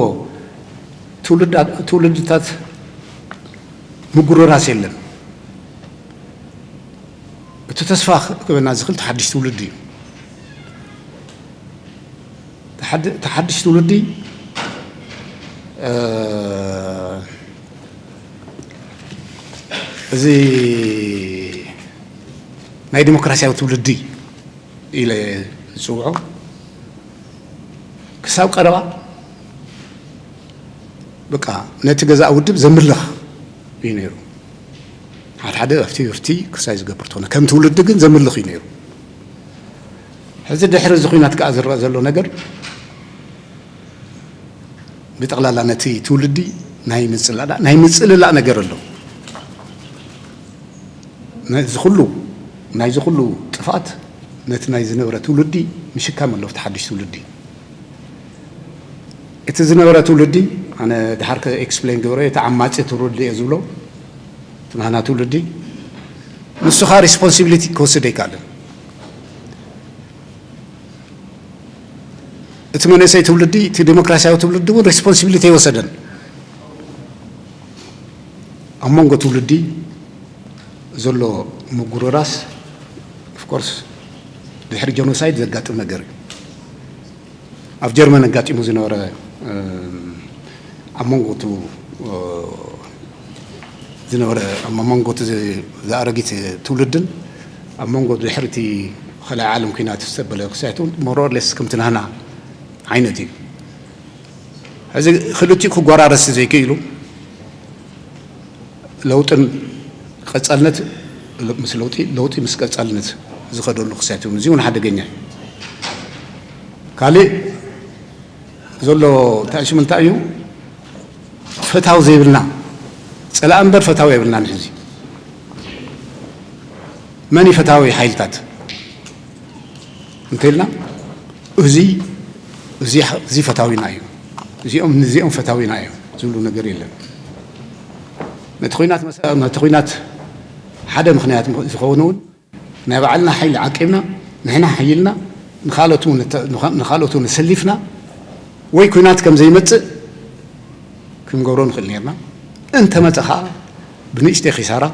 ትውልዳ-፣ ትውልድታት ምጉርራስ የለን። እቲ ተስፋ ክበና ዝኽእል ተሓድሽ ትውልዲ እዩ። ተሓድ-፣ ተሓድሽ ትውልዲ፣ እ፣ እዚ ናይ ዲሞክራሲያዊ ትውልዲ ኢለ ዝፅውዖ ክሳብ ቀረባ በቃ ነቲ ገዛእ ውድብ ዘምልኽ እዩ ነይሩ። ሓደ ሓደ ኣብቲ ብርቲ ክሳይ ዝገብር ትኾነ ከም ትውልዲ ግን ዘምልኽ እዩ ነይሩ። ሕዚ ድሕሪ እዚ ኹናት ከዓ ዝረአ ዘሎ ነገር ብጠቕላላ ነቲ ትውልዲ ናይ ምጽላላ-፣ ናይ ምጽልላእ ነገር ኣሎ። ነዚ ኩሉ፣ ናይዚ ኩሉ ጥፍኣት ነቲ ናይ ዝነበረ ትውልዲ ምሽካም ኣሎ፣ እቲ ሓድሽ ትውልዲ። እቲ ዝነበረ ትውልዲ፣ ኣነ ድሓር ከ ኤክስፕሌን ገብረ፣ እቲ ዓማጺ ትውልዲ እየ ዝብሎ፣ እቲ ናህና ትውልዲ፣ ንሱ ኸኣ ሪስፖንሲቢሊቲ ክወስድ ኣይከኣልን። እቲ መንእሰይ ትውልዲ፣ እቲ ዲሞክራሲያዊ ትውልዲ እውን ሪስፖንሲቢሊቲ ኣይወሰደን። ኣብ መንጎ ትውልዲ ዘሎ ምጉርራስ ኦፍኮርስ ድሕሪ ጀኖሳይድ ዘጋጥም ነገር እዩ። ኣብ ጀርመን ኣጋጢሙ ዝነበረ ኣብ መንጎ ዝነበረ ኣብ መንጎ ዝኣረጊት ትውልድን ኣብ መንጎ ድሕርቲ ካልኣይ ዓለም ኩናት ዝተበለ ክሳየት እውን ሞሮርሌስ ከምቲ ናህና ዓይነት እዩ። ሕዚ ክልቲኡ ክጎራረስ ዘይክእሉ ለውጥን ቀጻልነት ምስ ለውጢ ለውጢ ምስ ቀጻልነት ዝኸደሉ ክሳየት እውን እዚ እውን ሓደገኛ እዩ። ካልእ ዘሎ ተኣሽሙ እንታይ እዩ? ፈታዊ ዘይብልና ጸላእ እምበር ፈታዊ የብልናን። ሕዚ መን እዩ ፈታዊ ሓይልታት እንተኢልና እዚ እዚ እዚ ፈታዊና እዩ፣ እዚኦም ንዚኦም ፈታዊና እዮም ዝብሉ ነገር የለን። ነቲ ኹናት ነቲ ኹናት ሓደ ምኽንያት ዝኸውን እውን ናይ ባዕልና ሓይሊ ዓቂብና ንሕና ሓይልና ንኻልኦት እውን ነሰሊፍና ወይ ኩናት ከም ዘይመጽእ ክንገብሮ ንኽእል ነርና። እንተመጸ ኸዓ ብንእሽተይ ኺሳራ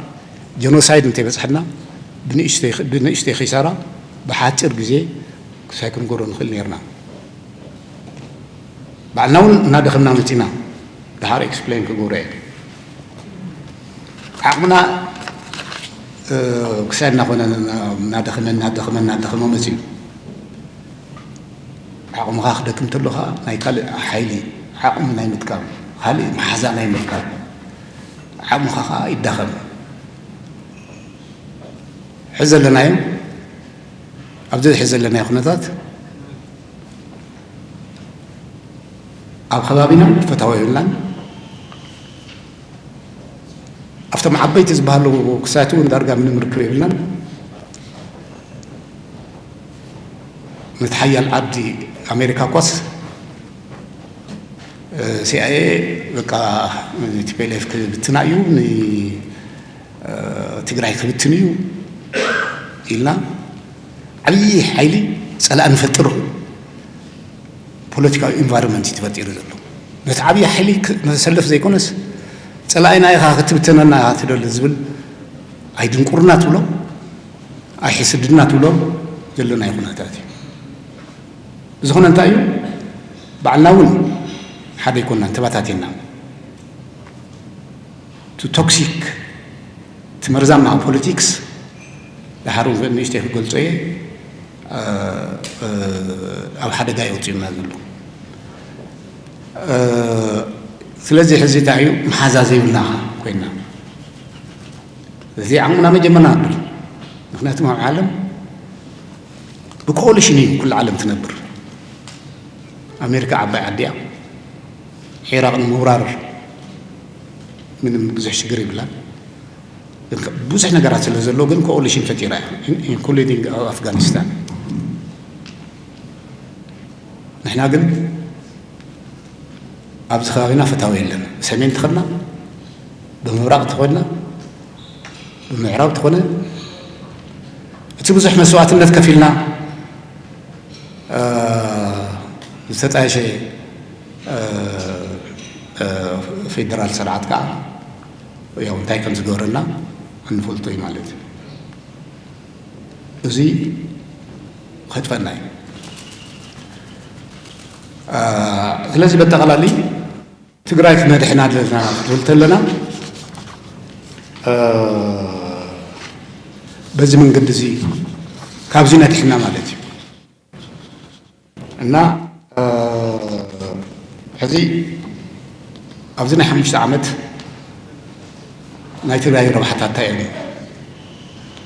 ጀኖሳይድ እንተይበጽሐና ብንእሽተይ ኺሳራ ብሓጺር ግዜ ክሳይ ክንገብሮ ንኽእል ነርና። ባዕልና እውን እናደኸምና መጺና ድሓር ኤክስፕሌን ክገብሮ እየ። ዓቕምና ክሳይ እናኾነ እናደኸመ እናደኸመ እናደኸመ መጺኡ። ዓቕምኻ ክደክም ተሎ ኸዓ ናይ ካልእ ሓይሊ ዓቕሚ ናይ ምጥቃም ካልእ መሓዛ ናይ ምርካብ ዓቕምኻ ኸዓ ይዳኸም። ሕዚ ዘለናዮ ኣብዚ ሕዚ ዘለናዮ ኩነታት ኣብ ከባቢና ፈታዊ የብልናን። ኣብቶም ዓበይቲ ዝበሃሉ ክሳየት እውን ዳርጋ ምንም ርክብ የብልናን። ነቲ ሓያል ዓዲ ኣሜሪካ እኳስ ሲኣይኤ በቃ ቲፒኤልኤፍ ክብትና እዩ ትግራይ ክብትን እዩ ኢልና ዓብዪ ሓይሊ ጸላኢ ንፈጥር ፖለቲካዊ ኢንቫይሮንመንት እዩ ተፈጢሩ ዘሎ። ነቲ ዓብዪ ሓይሊ ነሰልፍ ዘይኮነስ ጸላኢና ኢኻ ክትብተነና ኢኻ ትደሊ ዝብል ኣይድንቁርና ትብሎ ኣይሕስድና ትብሎ ዘለናዮ ኩነታት እዩ። ብዝኾነ እንታይ እዩ ባዕልና እውን ሓደ ኣይኮናን ተባታቲና ቱ ቶክሲክ እቲ መርዛማ ፖለቲክስ ደሓር ንእሽተይ ክገልጾ እየ ኣብ ሓደጋ እዩ ኣውፅኡና ዘሎ። ስለዚ ሕዚ እንታይ እዩ መሓዛ ዘይብልና ኮይና እዚ ዓቕምና መጀመርና ነብል። ምክንያቱ ኣብ ዓለም ብኮኦሊሽን እዩ ኩሉ ዓለም ትነብር። ኣሜሪካ ዓባይ ዓዲ እያ። ዒራቕ ንምውራር ምንም ብዙሕ ሽግር ይብላል። ብዙሕ ነገራት ስለ ዘሎ ግን ኮኦሊሽን ፈጢራ እያ ኢንክሉዲንግ ኣፍጋኒስታን። ንሕና ግን ኣብዚ ከባቢና ፈታዊ የለን። ብሰሜን ተኸድና ብምብራቕ ተኾድና ብምዕራብ ተኾነ እቲ ብዙሕ መስዋእትነት ከፊልና ዝተጣየሸ ፌደራል ስርዓት ከዓ ያው እንታይ ከም ዝገበረና እንፈልጦ እዩ ማለት እዩ። እዚ ከጥፈና እዩ። ስለዚ በጠቓላሊ ትግራይ ክነድሕና ኣለና ክትብል ተለና በዚ መንገዲ እዚ ካብዚ ነድሕና ማለት እዩ። እና ሕዚ ኣብዚ ናይ ሓሙሽተ ዓመት ናይ ትግራይ ረብሓታት እንታይ እዮም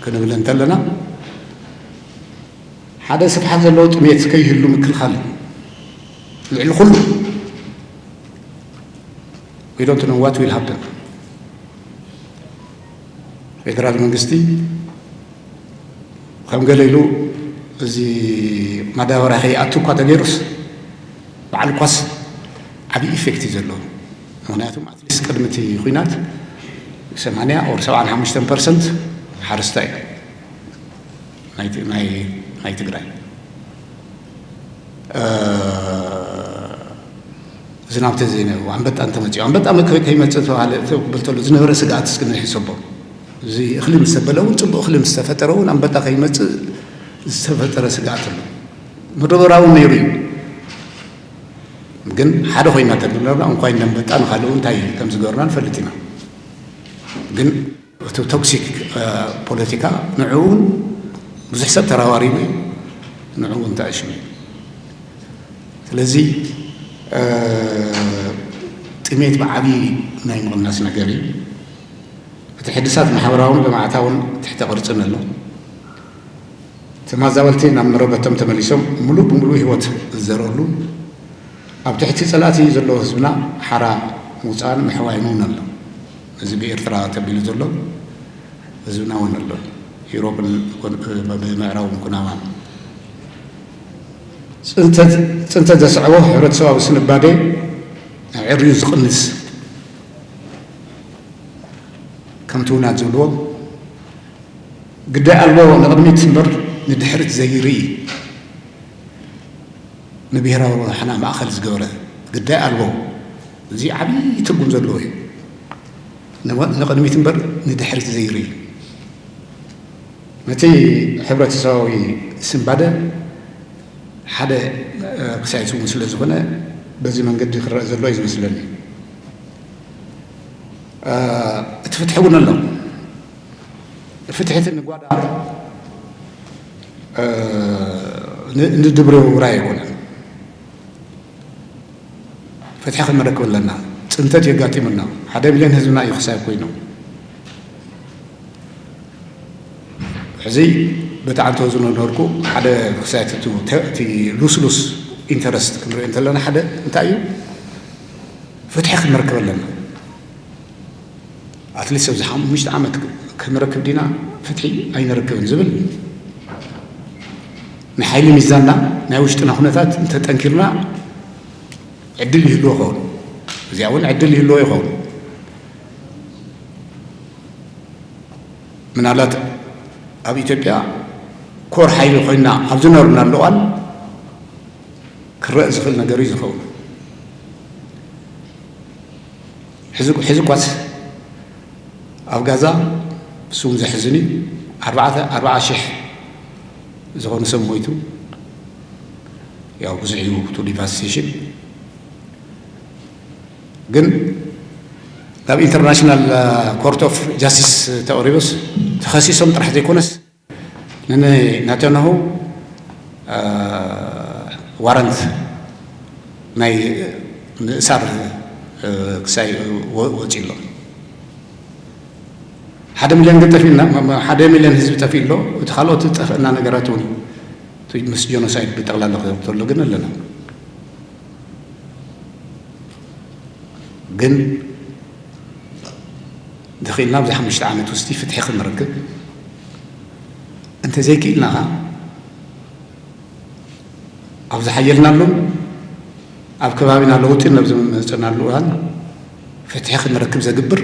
ክንብል እንተለና ሓደ ስፍሓት ዘለዎ ጥሜት ከይህሉ ምክልኻል ልዕሊ ኩሉ። We don't know what will happen። ፌደራል መንግስቲ ከም ገለ ኢሉ እዚ ማዳበርያ ከይኣቱ እኳ ተገይሩስ ባዕሉ እኳስ ዓብዪ ኢፌክት እዩ ዘለዎ። ምክንያቱም ኣትሊስት ቅድሚ እቲ ኩናት ሰማንያ ኦር ሰብዓን ሓሙሽተን ፐርሰንት ሓረስታይ እዩ ናይ ትግራይ። ዝናብ ተዘይነብሩ ኣንበጣ እንተመፅኡ ኣንበጣ ከይመፅእ ተባሃለ ክብል ተሎ ዝነበረ ስግኣት እስኪ ንሕሰቦ። እዚ እኽሊ ምስ ተበለ እውን፣ ፅቡቕ እኽሊ ምስ ተፈጠረ እውን ኣንበጣ ከይመፅእ ዝተፈጠረ ስግኣት ኣሎ። መደበራዊ ነይሩ እዩ። ግን ሓደ ኮይና ተድነርና እንኳይ ነንበጣ ንኻልኡ እንታይ ከም ዝገርና ንፈልጥ ኢና። ግን እቲ ቶክሲክ ፖለቲካ ንዕኡ እውን ብዙሕ ሰብ ተራባሪቡ እዩ፣ ንዕኡ እውን ተኣሽሙ እዩ። ስለዚ ጥሜት ብዓብዪ ናይ ምቕናስ ነገር እዩ። እቲ ሕድሳት ማሕበራውን ልምዓታውን ትሕተ ቅርጽን ኣሎ። ተመዛበልቲ ናብ መረበቶም ተመሊሶም ምሉእ ብምሉእ ህይወት ዝዘርኡሉ፣ ኣብ ትሕቲ ጸላእቲ ዘሎ ህዝብና ሓራ ምውጻእን ምሕዋይን እውን ኣሎ። እዚ ብኤርትራ ተቢሉ ዘሎ ህዝብና እውን ኣሎ። ዩሮፕን ብምዕራብን ኩናማን ጽንተት ዘስዕቦ ሕብረተሰባዊ ስንባዴ ዕርዩ ዝቕንስ፣ ከምቲ ውናት ዝብልዎ፣ ግዳይ ኣልቦ ንቕድሚት እምበር ንድሕሪት ዘይርኢ፣ ንብሄራዊ ረብሓና ማእኸል ዝገበረ ግዳይ ኣልቦ፣ እዚ ዓብዪ ትርጉም ዘለዎ እዩ። ንቕድሚት እምበር ንድሕሪት ዘይርኢ፣ ነቲ ሕብረተሰባዊ ስንባደ ሓደ ክሳይት እውን ስለ ዝኾነ፣ በዚ መንገዲ ክረአ ዘሎ እዩ ዝመስለኒ። እቲ ፍትሒ እውን ኣሎ። ፍትሒ እቲ ንጓዳ ንድብሪ ውራይ ኣይኮነን። ፍትሒ ክንረክብ ኣለና። ጽንተት የጋጢሙና። ሓደ ሚልዮን ህዝብና እዩ ክሳይ ኮይኑ። ሕዚ በቲ ዓንተወ ዝነበርኩ ሓደ ክሳይት እቲ ሉስሉስ ኢንተረስት ክንርኢ እንተለና፣ ሓደ እንታይ እዩ? ፍትሒ ክንረክብ ኣለና። ኣትሊስት ኣብዚ ሓሙሽተ ዓመት ክንረክብ ዲና ፍትሒ ኣይንረክብን ዝብል ናይ ሓይሊ ሚዛንና፣ ናይ ውሽጥና ኩነታት እንተጠንኪርና ዕድል ይህልዎ ይኸውን። እዚኣ እውን ዕድል ይህልዎ ይኸውን። ምናልባት ኣብ ኢትዮጵያ ኮር ሓይሊ ኮይና ኣብ ዝነበርናሉ እዋን ክረእ ዝኽእል ነገር እዩ ዝኸውን። ሕዚ እኳስ ኣብ ጋዛ እሱ እውን ዘሕዝን እዩ። ኣርባዓ ሺሕ ዝኾነ ሰብ ሞይቱ፣ ያው ብዙሕ እዩ እቲ ዲቫስቴሽን። ግን ናብ ኢንተርናሽናል ኮርት ኦፍ ጃስቲስ ተቕሪቡስ ተኸሲሶም ጥራሕ ዘይኮነስ፣ ንናታንያሁ ዋረንት ናይ ምእሳር ክሳይ ወፂኡ ኣሎ። ሓደ ሚልዮን ግን ጠፊእና፣ ሓደ ሚልዮን ህዝቢ ጠፊእ ኣሎ። እቲ ካልኦት ዝጠፈእና ነገራት እውን ምስ ጀኖሳይድ ብጠቕላላ ክተሎ ግን ኣለና። ግን እንተኽኢልና ኣብዚ ሓሙሽተ ዓመት ውስቲ ፍትሒ ክንረክብ፣ እንተዘይክኢልና ኸዓ ኣብ ዝሓየልናሉን ኣብ ከባቢና ለውጢ ናብ ዝመፀናሉ እዋን ፍትሒ ክንረክብ ዘግብር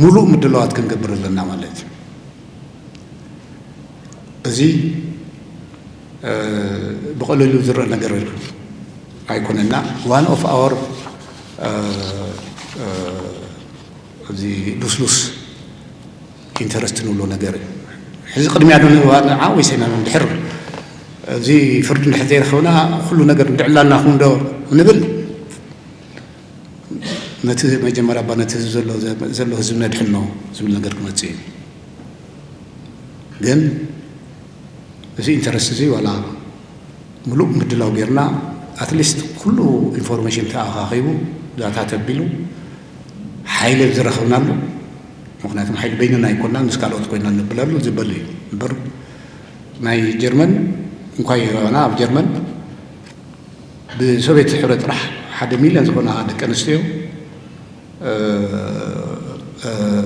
ሙሉእ ምድላዋት ክንገብር ኣለና ማለት እዩ። እዚ ብቐሊሉ ዝረአ ነገር ኣይኮነና። ዋን ኦፍ ኣወር እዚ ሉስሉስ ኢንተረስት ንብሎ ነገር እዩ። ሕዚ ቅድሚያ ዶ ንዓ ወይስ ኢና ንድሕር? እዚ ፍርዲ እንድሕር ዘይረኸብና ኩሉ ነገር እንድዕላና ኹን ዶ ንብል? ነቲ መጀመርያ እባ ነቲ ህዝቢ ዘሎ ህዝቢ ነድሕኖ ዝብል ነገር ክመፅእ እዩ። ግን እዚ ኢንተረስት እዚ ዋላ ምሉእ ምድላው ጌርና፣ ኣትሊስት ኩሉ ኢንፎርሜሽን ተኣኻኺቡ፣ ዳታ ተቢሉ፣ ሓይሊ ዝረኸብናሉ፣ ምኽንያቱም ሓይሊ በይንና ኣይኮንና፣ ምስ ካልኦት ኮይና ንብለሉ ዝበል እዩ እምበር፣ ናይ ጀርመን እንኳ ይረኣና፣ ኣብ ጀርመን ብሶቪየት ሕብረት ጥራሕ ሓደ ሚልዮን ዝኾና ደቂ ኣንስትዮ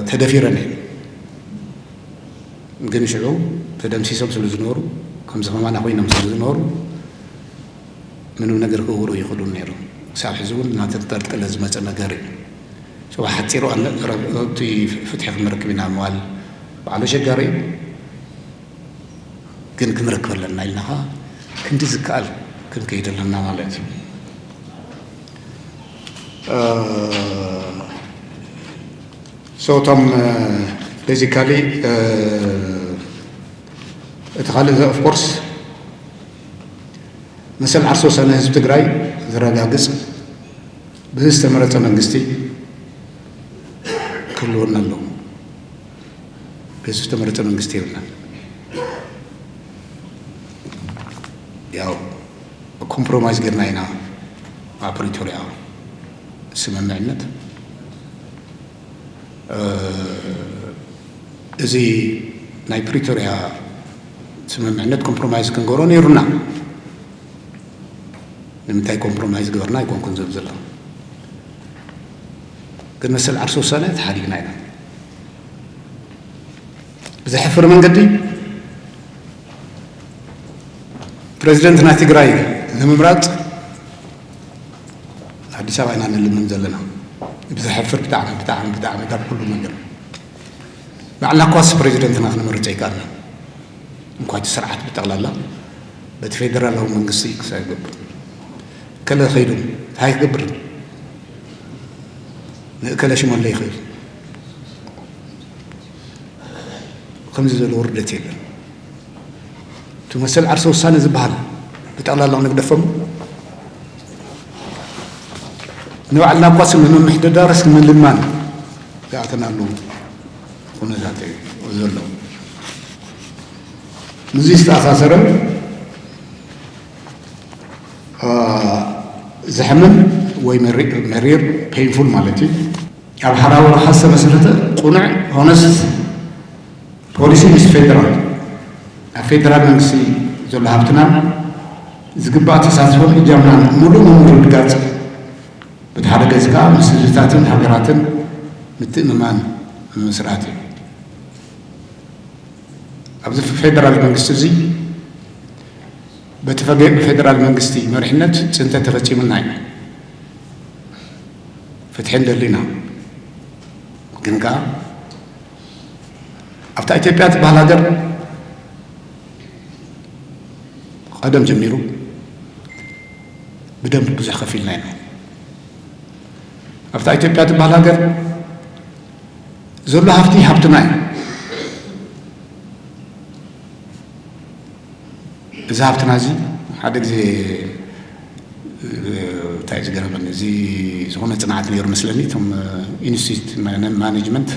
ተደፊረን እየን። ግን ሽዑ ተደምሲሶም ስለ ዝነበሩ፣ ከምዚ ከማና ኮይኖም ስለ ዝነበሩ፣ ምንም ነገር ክገብሩ ይኽእሉ ነይሮም። ክሳብ ሕዚ እውን እናተንጠልጠለ ዝመፀ ነገር እዩ። ሰው ሓፂሩ እቲ ፍትሒ ክንረክብ ኢና ምባል ባዕሉ ኣሸጋሪ እዩ። ግን ክንረክብ ኣለና ኢልና ኸዓ ክንዲ ዝከኣል ክንከይድ ኣለና ማለት እዩ። ሶ እቶም Basically እቲ ካልእ of course መሰል ዓርሰ ውሳነ ህዝቢ ትግራይ ዘረጋግፅ ብዝተመረፀ መንግስቲ ክህልወና ኣለዎ። ብዝተመረፀ መንግስቲ የብልናን። ያው ኮምፕሮማይዝ ጌርና ኢና ኣብ ፕሪቶሪያ ስምምዕነት። እዚ ናይ ፕሪቶሪያ ስምምዕነት ኮምፕሮማይዝ ክንገብሮ ነይሩና። ንምንታይ ኮምፕሮማይዝ ገበርና ኣይኮንኩን ዝብል ዘሎ፣ ግን መሰል ዓርሰ ውሳነ ተሓዲግና ኢና። ብዘሕፍር መንገዲ ፕረዚደንት ናይ ትግራይ ንምምራፅ ኣዲስ ኣበባ ኢና ንልምን ዘለና። ብዘሕፍር ብጣዕሚ ብጣዕሚ ብጣዕሚ ካብ ኩሉ ነገር ባዕልና እኳስ ፕረዚደንትና ክነመርፅ ኣይከኣልና። እንኳ እቲ ስርዓት ብጠቕላላ በቲ ፌደራላዊ መንግስቲ ክሳብ ይገብር ከለ ከይዱ እንታይ ክገብር ንእከለ ሽመለ ይኽእል ከምዚ ዘሎ ውርደት የለን። እቲ መሰል ዓርሰ ውሳነ ዝበሃል ብጠቕላላ ንግደፎም ንባዕልና እኳስ ንምምሕድዳርስ ንምልማን ዝኣተናሉ ኩነታት እዩ ዘሎ። ምስዚ ዝተኣሳሰረ ዘሕምን ወይ መሪር ፔንፉል ማለት እዩ። ኣብ ሓራዊ ረብሓ ዝተመስረተ ቁኑዕ ሆነስት ፖሊሲ ምስ ፌደራል ኣብ ፌደራል መንግስቲ ዘሎ ሃብትና ዝግባእ ተሳትፎን እጃምናን ሙሉእ ምርግጋፅ፣ በቲ ሓደ ገፅ ከዓ ምስ ህዝብታትን ሃገራትን ምትእምማን ምምስራት እዩ። ኣብዚ ፌደራል መንግስቲ እዚ በቲ ፈገ- ፌደራል መንግስቲ መሪሕነት ፅንተት ተፈፂሙና እዩ። ፍትሒ እንደሊና ግን ከዓ ኣብታ ኢትዮጵያ ትበሃል ሃገር ቀደም ጀሚሩ ብደንብ ብዙሕ ከፊልና ኢና። ኣብታ ኢትዮጵያ ትበሃል ሃገር ዘሎ ሃፍቲ ሃብትና እዩ። እዚ ሃብትና እዚ ሓደ ግዜ እንታይ ዝገረመኒ፣ እዚ ዝኾነ ፅንዓት ነይሩ መስለኒ፣ እቶም ኢንስቲትዩት ማኔጅመንት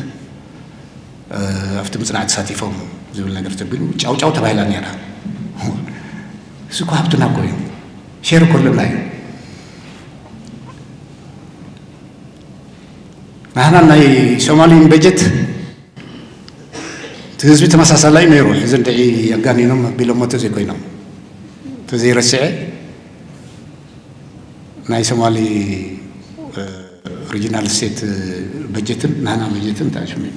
ኣብቲ ምፅናዕ ተሳቲፎም ዝብል ነገር ተቢሉ ጫውጫው ተባሂላ ነይራ። እዚ እኮ ሃብትና እኮ እዩ፣ ሼር እኮ ኣለና እዩ። ናህና ናይ ሶማሊን በጀት እቲ ህዝቢ ተመሳሳላይ ነይሩ። ሕዚ እንድዒ ኣጋኒኖም ኣቢሎሞ ተዘይኮይኖም ተዘይረስዐ ናይ ሶማሊ ሪጂናል ስቴት በጀትን ናህና በጀትን እንታይ ሽሙ እዩ?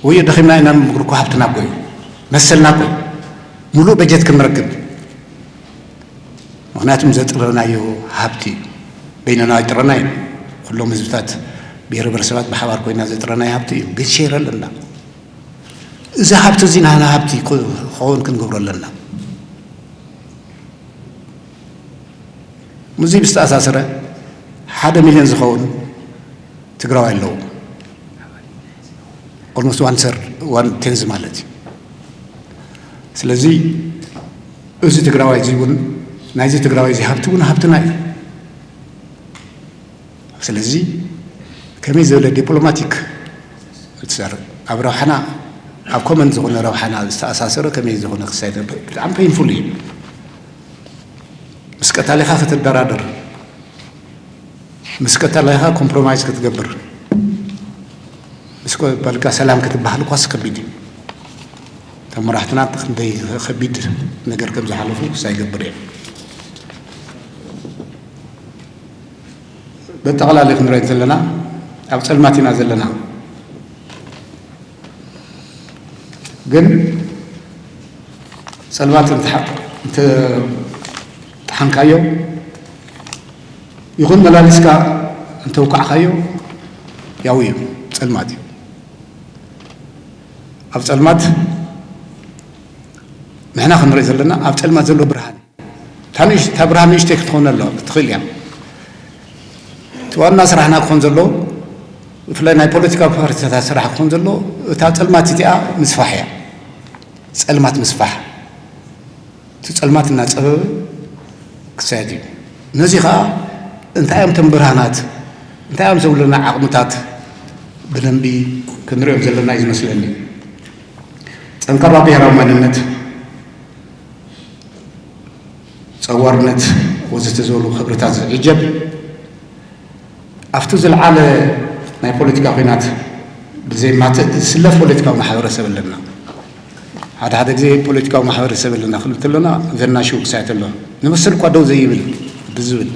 ወይ ደኺምና ኢና ንምግር እኮ ሃብትና እኮ እዩ፣ መሰልና እኮ እዩ። ሙሉእ በጀት ክንረክብ ምክንያቱም ዘጥረናዮ ሃብቲ እዩ። በይነና ኣይጥረናይ ኩሎም ህዝብታት ብሄረ ብረሰባት ብሓባር ኮይና ዘጥረናዮ ሃብቲ እዩ። ግን ሼር ኣለና። እዚ ሃብቲ እዚ ናህና ሃብቲ ክኸውን ክንገብሮ ኣለና። ምስዚ ብዝተኣሳሰረ ሓደ ሚልዮን ዝኸውን ትግራዋይ ኣለዉ። ኦልሞስት ዋን ሰር ዋን ቴንዝ ማለት እዩ። ስለዚ እዚ ትግራዋይ እዚ እውን ናይዚ ትግራዋይ እዚ ሃብቲ እውን ሃብትና እዩ። ስለዚ ከመይ ዝበለ ዲፕሎማቲክ ትሰርእ ኣብ ረብሓና ኣብ ኮመን ዝኾነ ረብሓና ዝተኣሳሰረ ከመይ ዝኾነ ክሳይ ብጣዕሚ ፔንፉል እዩ። ምስ ቀታሊኻ ክትደራደር ምስ ቀታሊኻ ኮምፕሮማይዝ ክትገብር ምስ በልካ ሰላም ክትበሃል እኳስ ከቢድ እዩ። እቶም መራሕትና ክንደይ ከቢድ ነገር ከም ዝሓለፉ ክሳይ ይገብር እየ። በጠቕላሊ ክንሪኦ ዘለና ኣብ ፀልማት ኢና ዘለና። ግን ፀልማት እንተሓ- እንተጠሓንካዮ ይኹን መላሊስካ እንተውቃዕካዮ ያው እዩ፣ ፀልማት እዩ። ኣብ ፀልማት ንሕና ክንርኢ ዘለና ኣብ ፀልማት ዘሎ ብርሃን እዩ። እታ ንእሽ- እታ ብርሃን ንእሽተይ ክትኾን ኣሎ ትኽእል እያ። እቲ ዋና ስራሕና ክኾን ዘለዎ ብፍላይ ናይ ፖለቲካዊ ፓርቲታት ስራሕ ክኾን ዘሎ፣ እታ ጸልማት እቲኣ ምስፋሕ እያ። ጸልማት ምስፋሕ፣ እቲ ጸልማት እናጸበበ ክሳየድ እዩ። ነዚ ኸኣ እንታይ እዮም እቶም ብርሃናት፣ እንታይ እዮም ዘብሉና ዓቕምታት ብደንቢ ክንሪኦም ዘለና እዩ ዝመስለኒ። ጠንካራ ብሄራዊ መንነት፣ ጸዋርነት ወዘተ ዝበሉ ክብርታት ዝዕጀብ፣ ኣብቲ ዝለዓለ ናይ ፖለቲካ ኲናት ብዘይማትእ ዝስለፍ ፖለቲካዊ ማሕበረሰብ ኣለና። ሓደ ሓደ ግዜ ፖለቲካዊ ማሕበረሰብ ኣለና ክንብል ከለና ዘናሽው ክሳየት ኣሎ። ንመሰል እኳ ደው ዘይብል ብዝብል፣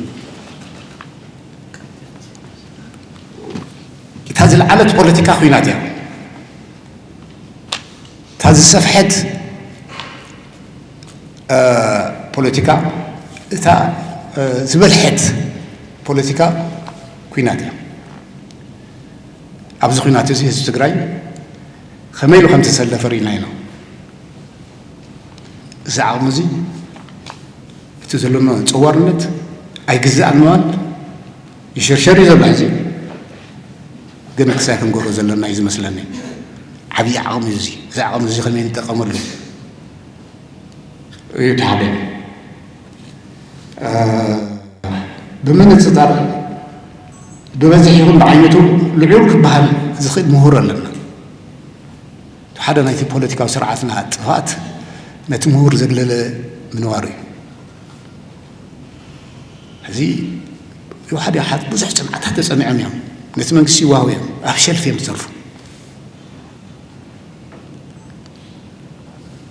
እታ ዝለዓለት ፖለቲካ ኲናት እያ። እታ ዝሰፍሐት ፖለቲካ፣ እታ ዝበልሐት ፖለቲካ ኲናት እያ። ኣብዚ ኲናት እዚ ህዝቢ ትግራይ ከመይ ኢሉ ከም ዝተሰለፈ ርኢና ኢና። እዚ ዓቕሚ እዚ፣ እቲ ዘለና ጸዋርነት ኣይግዛእን ምባል ይሽርሸር እዩ ዘሎ። ሕዚ ግን ክሳይ ክንገብሮ ዘለና እዩ ዝመስለኒ። ዓብዪ ዓቕሚ እዩ እዚ። እዚ ዓቕሚ እዚ ከመይ ንጠቀመሉ እዩ እቲ ሓደ። እ፣ ብምንጽጻር ብበዝሒ ይኹን ብዓይነቱ ልዑል ክበሃል ዝኽእል ምሁር ኣለና። ሓደ ናይቲ ፖለቲካዊ ስርዓትና ጥፍኣት ነቲ ምሁር ዘግለለ ምንባሩ እዩ። ሕዚ ይውሓድ ይውሓድ ብዙሕ ጽንዓታት ተጸኒዖም እዮም። ነቲ መንግስቲ ይዋሃቡ እዮም። ኣብ ሸልፍ እዮም ዝተርፉ።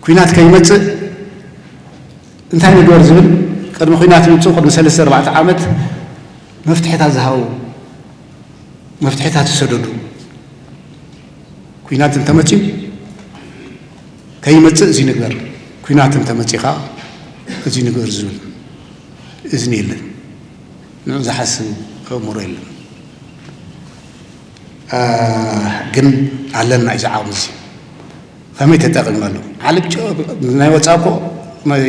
ኲናት ከይመጽእ እንታይ ንግበር ዝብል፣ ቅድሚ ኲናት ምምጽኡ ቅድሚ ሰለስተ ኣርባዕተ ዓመት መፍትሕታት ዝሃቡ፣ መፍትሕታት ዝሰደዱ፣ ኲናት እንተመጽዩ ከይመጽእ እዚ ንግበር፣ ኲናት እንተመጽዩ ኸዓ እዚ ንግበር ዝብል እዝኒ የለን። ንዑ ዝሓስብ ኣእምሮ የለን። እ፣ ግን ኣለና እዩ እዚ ዓቕሚ እዚ። ከመይ ተጠቒምናሉ? ዓለም ጨ-፣ ናይ ወጻኢ እኮ፣ ናይ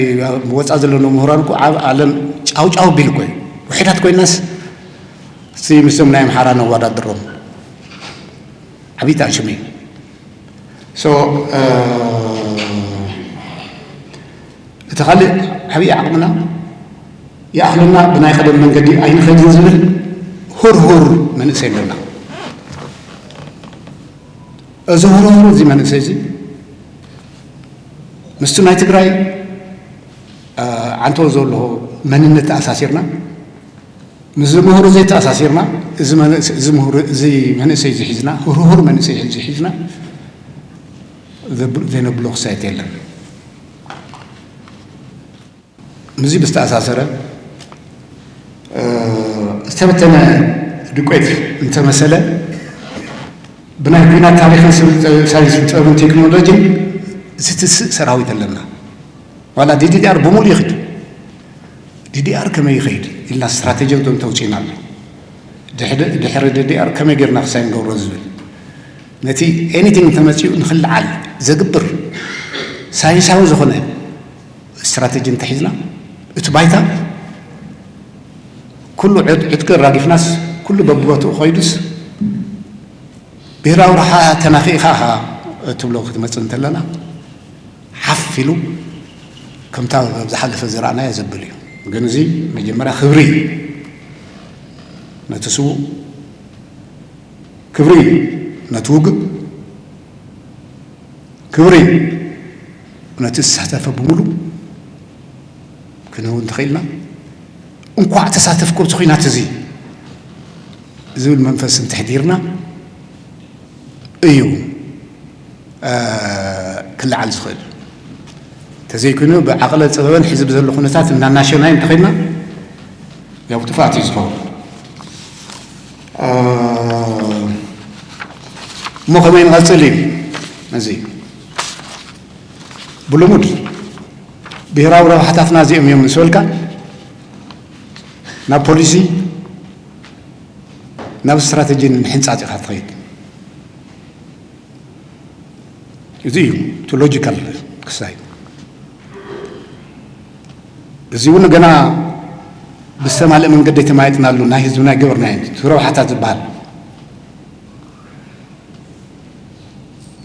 ወጻኢ ዘለዉ ምሁራን እኮ ዓብ-፣ ዓለም ጫው ጫው ቢል እኮ እዩ። ውሑዳት ኮይናስ እስቲ ምስቶም ናይ ኣምሓራ ነወዳድሮም። ዓብዪ ሽም እዩ። So፣ እ፣ እቲ ካልእ ዓብዪ ዓቕምና ይኣኽለና፣ ብናይ ቀደም መንገዲ ኣይንኸድን ዝብል ሁርሁር መንእሰይ ኣለና። እዚ ሁርሁር እዚ መንእሰይ እዚ ምስቲ ናይ ትግራይ፣ እ፣ ዓንቶ ዘሎ መንነት ተኣሳሲርና፣ ምስዚ ምሁር እዚ ተኣሳሲርና፣ እዚ መንእሰ-፣ እዚ ምሁር፣ እዚ መንእሰይ እዚ ሒዝና፣ ሁርሁር መንእሰይ እዚ ሒዝና፣ ዘብ-፣ ዘይነብሎ ክሳየት የለን። ምስዚ ብዝተኣሳሰረ፣ እ፣ ዝተበተነ ዱቄት እንተመሰለ፣ ብናይ ኲናት ታሪኽን ስብል-፣ ሳይንስን ጥበብን ቴክኖሎጂን ዝትስእ ሰራዊት ኣለና። ዋላ ዲ ዲ ኣር ብምሉእ ይኽድ። ዲ ዲ ኣር ከመይ ይኸይድ ኢልና ስትራተጂ እንተ-፣ እንተውፂእና ኣሎ። ድሕሪ፣ ድሕሪ ዲ ዲ ኣር ከመይ ጌርና ክሳይ ንገብሮ ዝብል፣ ነቲ ኤኒቲንግ እንተመፂኡ ንኽልዓል ዘግብር ሳይንሳዊ ዝኾነ ስትራተጂ እንተሒዝና፣ እቲ ባይታ ኩሉ ዕጥ-፣ ዕጥቂ ኣራጊፍናስ፣ ኩሉ በብቦትኡ ኮይዱስ፣ ብሄራዊ ረብሓ ተናኺእኻ ኢኻ እትብሎ ክትመጽእ እንተለና፣ ሓፍ ኢሉ ከምታ ኣብ ዝሓለፈ ዝረኣናዮ ዘብል እዩ። ግን እዚ መጀመርያ ክብሪ ነቲ ስዉእ፣ ክብሪ ነቲ ውግእ፣ ክብሪ ነቲ ዝሳተፈ ብምሉእ ክንህብ እንተኽኢልና፣ እንኳዕ ተሳተፍኩ ኣብዚ ኹናት እዚ ዝብል መንፈስ እንተሕዲርና እዩ፣ እ፣ ክለዓል ዝኽእል። እንተዘይኮይኑ ብዓቕለ ጥበበን ሕዚ ብዘሎ ኩነታት እናናሸናዮ እንተኸድና፣ ያው ጥፍኣት እዩ ዝኸውን። እ፣ እሞ ከመይ ንቐጽል እዩ እዚ? ብልሙድ ብሄራዊ ረብሓታትና እዚኦም እዮም ምስ በልካ፣ ናብ ፖሊሲ፣ ናብ ስትራተጂ ንምሕንጻጽ ኢኻ ትኸይድ። እዚ እዩ እቲ ሎጂካል ክሳይ። እዚ እውን ገና ብዝተማልእ መንገዲ ኣይተማየጥናሉ፣ ናይ ህዝብና ኣይገበርናዮን። እቲ ረብሓታት ዝበሃል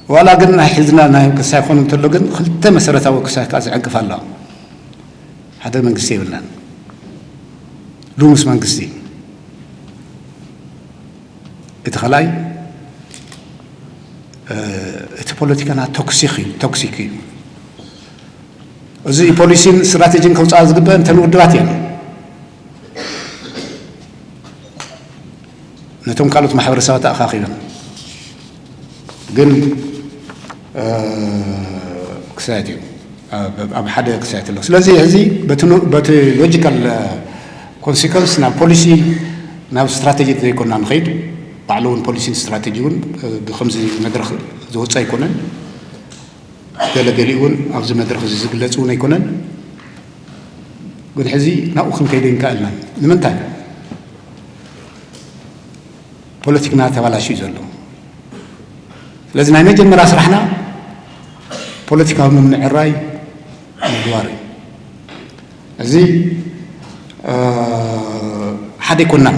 ዋላ ግን ናይ ሕዝና ናይ ክሳይ ክኾን እንተሎ ግን ክልተ መሰረታዊ ክሳይ ከዓ ዝዕንቅፍ ኣሎ። ሓደ መንግስቲ የብልናን፣ ልሙስ መንግስቲ። እቲ ካልኣይ እቲ ፖለቲካና ቶክሲክ እዩ፣ ቶክሲክ እዩ። እዚ ፖሊሲን ስትራቴጂን ከውፅኣ ዝግበአን እተን ውድባት እየን። ነቶም ካልኦት ማሕበረሰባት ኣኻኺበን ግን ክሳየት እዩ፣ ኣብ ሓደ ክሳየት ኣሎ። ስለዚ እዚ በቲ ሎጂካል ኮንሲኮንስ ናብ ፖሊሲ ናብ ስትራቴጂ ዘይኮና ንኸይድ። ባዕሉ እውን ፖሊሲን ስትራቴጂ እውን ብከምዚ መድረክ ዝወፀ ኣይኮነን። ገለገሊኡ እውን ኣብዚ መድረክ እዚ ዝግለፅ እውን ኣይኮነን። ግን ሕዚ ናብኡ ክንከይደ ይንካእልና። ንምንታይ? ፖለቲክና ተባላሽ እዩ ዘሎ። ስለዚ ናይ መጀመርያ ስራሕና ፖለቲካዊ ምምዕራይ ምግባር እዩ። እዚ ሓደ ኣይኮናን።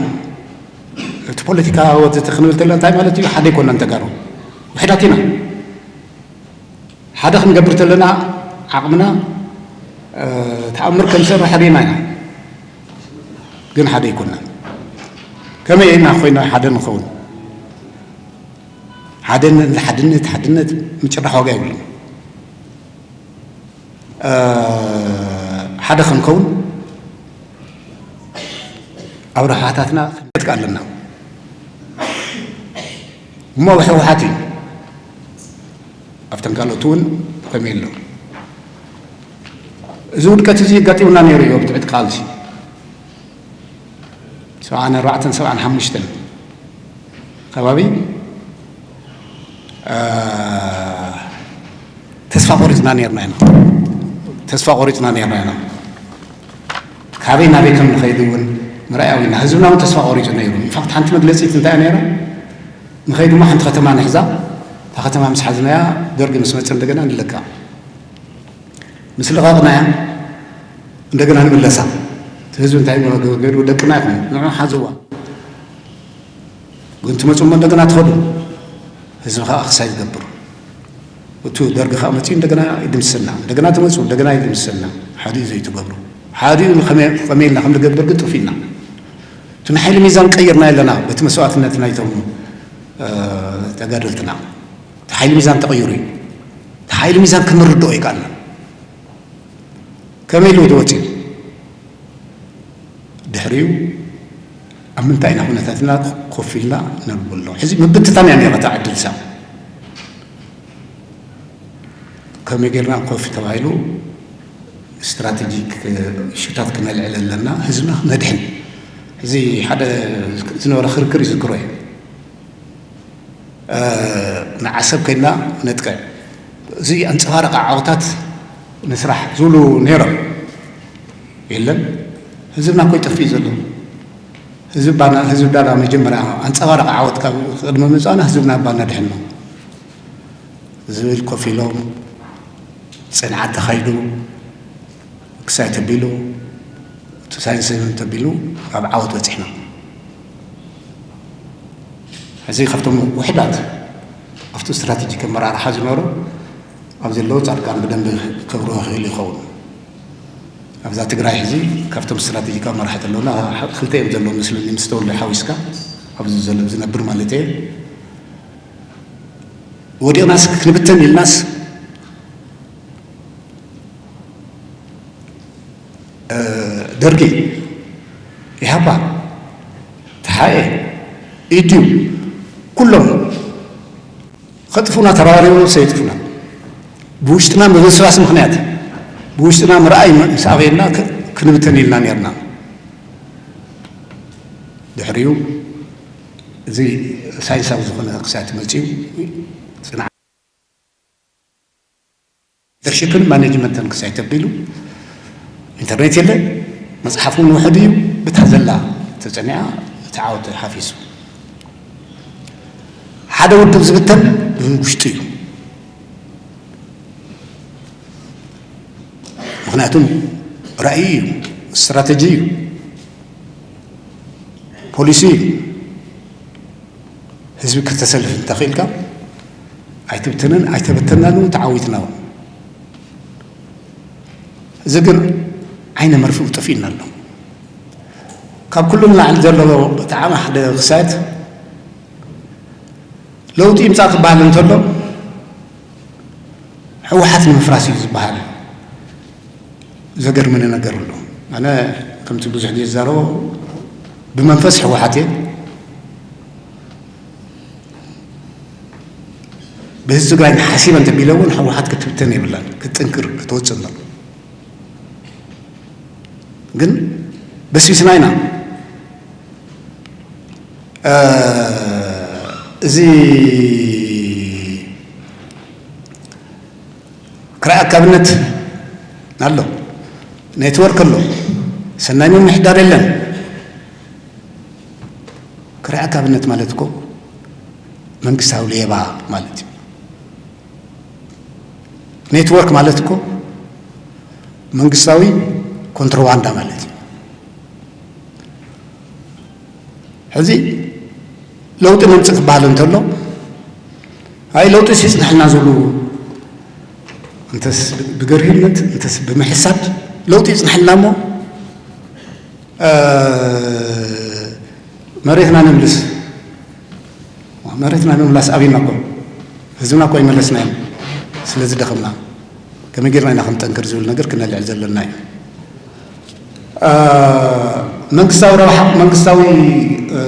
እቲ ፖለቲካ ወዘተ ክንብል ተለና እንታይ ማለት እዩ? ሓደ ኣይኮናን ተጋሩ፣ ውሕዳት ኢና። ሓደ ክንገብር ተለና ዓቕምና ተኣምር ከምሰርሕ ርኢና ኢና። ግን ሓደ ኣይኮናን። ከመይ ኢና ኮይና ሓደ ንኸውን? ሓደ ሓድነት ሓድነት ምጭራሕ ዋጋ የብሉን። ሓደ ክንከውን ኣብ ረብሓታትና ክንጥቃ ኣለና። እሞ ህወሓት እዩ ኣብተን ካልኦት እውን ከመይ ኣሎ። እዚ ውድቀት እዚ ኣጋጢሙና ነይሩ እዩ ኣብ ትዕት ቃልሲ ሰብዓን ኣርባዕተን ሰብዓን ሓሙሽተን ከባቢ ተስፋ ቆሪፅና ነርና ኢና። ተስፋ ቆሪፅና ነርና ኢና። ካበይ ናበይ ከም ንኸይድ እውን ምርኣያዊ ኢና። ህዝብና እውን ተስፋ ቆሪፁ ነይሩ። ኢንፋክት ሓንቲ መግለፂት እንታይ እያ ነይራ? ንኸይድ እሞ ሓንቲ ከተማ ንሕዛ። እታ ከተማ ምስ ሓዝናያ ደርጊ ምስ መፀ እንደገና ንለቃ። ምስ ለቐቕናያ እንደገና ንምለሳ። እቲ ህዝቢ እንታይ ገይሩ? ደቅና ይኹን ንዑ ሓዝዋ። ግን ትመፁ እሞ እንደገና ትኸዱ። ህዝቢ ከዓ ክሳይ ዝገብር። እቱ ደርጊ ከዓ መፅኡ እንደገና ይድምስሰና። እንደገና ትመፁ እንደገና ይድምስሰና። ሓዲኡ ዘይትገብሩ። ሓዲኡ ንኸመይ ኢልና ከም ንገብር ግን ጥፊእና። እቲ ንሓይሊ ሚዛን ቀይርና ኣለና በቲ መስዋእትነት ናይቶም ተጋደልትና። እቲ ሓይሊ ሚዛን ተቐይሩ እዩ። እቲ ሓይሊ ሚዛን ክንርድኦ ይከኣልና። ከመይ ኢሉ ወፂኡ? ድሕሪኡ ኣብ ምንታይ ኢና ኩነታትና ኮፍ ኢልና ነብሎ? ሕዚ ምብትታን እያ ነይራ እታ ዕድል እሳ። ከመይ ጌርና ኮፍ ተባሂሉ ስትራቴጂክ እሹታት ክነልዕል ኣለና፣ ህዝብና ክነድሕን። እዚ ሓደ ዝነበረ ክርክር ይዝክሮ እየ። ንዓሰብ ከይድና ነጥቅዕ፣ እዚ ኣንፀባረቐ ዓወታት ንስራሕ ዝብሉ ነይሮም። የለን፣ ህዝብና እኮ ይጠፍእ ዘሎ። ህዝቢ ባና ህዝቢ ዳና መጀመርያ ኣንፀባረቐ ዓወት ካብ ቅድሚ ምምፃእና ህዝብና ባና ድሕን ነው። ዝብል ኮፍ ኢሎም ፅንዓት ተኻይዱ ክሳይ ተቢሉ እቲ ሳይንስ ተቢሉ ኣብ ዓወት በፂሕና። ሕዚ ካብቶም ውሕዳት ኣብቲ ስትራቴጂክ ኣመራርሓ ዝነበሩ ኣብ ዘለዉ ፃድቃን ብደንቢ ክብሮ ይኽእል ይኸውን። ኣብዛ ትግራይ ሕዚ ካብቶም ስትራቴጂክ ኣመራርሓ ዘለውና ክልተ እዮም ዘለዉ መስለኒ ምስ ተወልደ ሓዊስካ ኣብዚ ዘሎ ዝነብር ማለት እየ። ወዲቕናስ ክንብተን ኢልናስ ደርጊ፣ ኢሃፓ፣ ተሓኤ፣ ኢዲዩ ኩሎም ከጥፉና ተራባሪቦም ሰይጥፉና። ብውሽጥና ምብስባስ ምኽንያት ብውሽጥና ምርኣይ ምስ ኣበየና ክንብተን ኢልና ነርና። ድሕሪኡ እዚ ሳይንሳዊ ዝኾነ ክሳት መፅዩ ፅንዓ ሊደርሽፕን ማኔጅመንትን ክሳይ ተቢሉ ኢንተርኔት የለ፣ መፅሓፍ እውን ውሕድ እዩ። ብታ ዘላ ተፀኒዓ እቲ ዓወት ሓፊሱ ሓደ ውድብ ዝብተን ብውሽጡ እዩ። ምክንያቱም ራእይ እዩ፣ ስትራተጂ እዩ፣ ፖሊሲ እዩ። ህዝቢ ከተሰልፍ እንተኽኢልካ ኣይትብትንን ኣይተበተናን እውን ተዓዊትና እውን። እዚ ግን ዓይነ መርፍኡ ጠፊእና ኣሎ። ካብ ኩሉ ንላዕሊ ዘሎ ብጣዕሚ ሓደ ክሳየት ለውጢ ይምፃእ ክበሃል እንተሎ ህወሓት ንምፍራስ እዩ ዝበሃል። ዘገርመኒ ነገር ኣሎ። ኣነ ከምቲ ብዙሕ ግዜ ዝዛረቦ ብመንፈስ ህወሓት እየ። ብህዝቢ ትግራይ ሓሲበ እንተቢለ እውን ህወሓት ክትብተን የብላን፣ ክትጥንክር ክትወፅእ እምበር። ግን በስቢስና ኢና። እ፣ እዚ ክራይ ኣካብነት ኣሎ፣ ኔትወርክ ኣሎ፣ ሰናይ ምምሕዳር የለን። ክራይ ኣካብነት ማለት እኮ መንግስታዊ ሌባ ማለት እዩ። ኔትወርክ ማለት እኮ መንግስታዊ ኮንትሮባንዳ ማለት እዩ። ሕዚ ለውጢ ነምፅእ ክበሃል እንተሎ፣ ኣይ ለውጢ ሲፅንሕልና ዝብሉ እንተስ ብገርህነት እንተስ ብምሕሳድ ለውጢ ይፅንሕልና እሞ፣ እ፣ መሬትና ንምልስ። መሬትና ንምምላስ ኣብና እኮ፣ ህዝብና እኮ ኣይመለስናዮን። ስለዚ ደኸምና ከመይ ጌርና ኢና ክንጠንክር ዝብል ነገር ክነልዕል ዘለና እዩ። እ፣ መንግስታዊ ረብሓ፣ መንግስታዊ፣ እ፣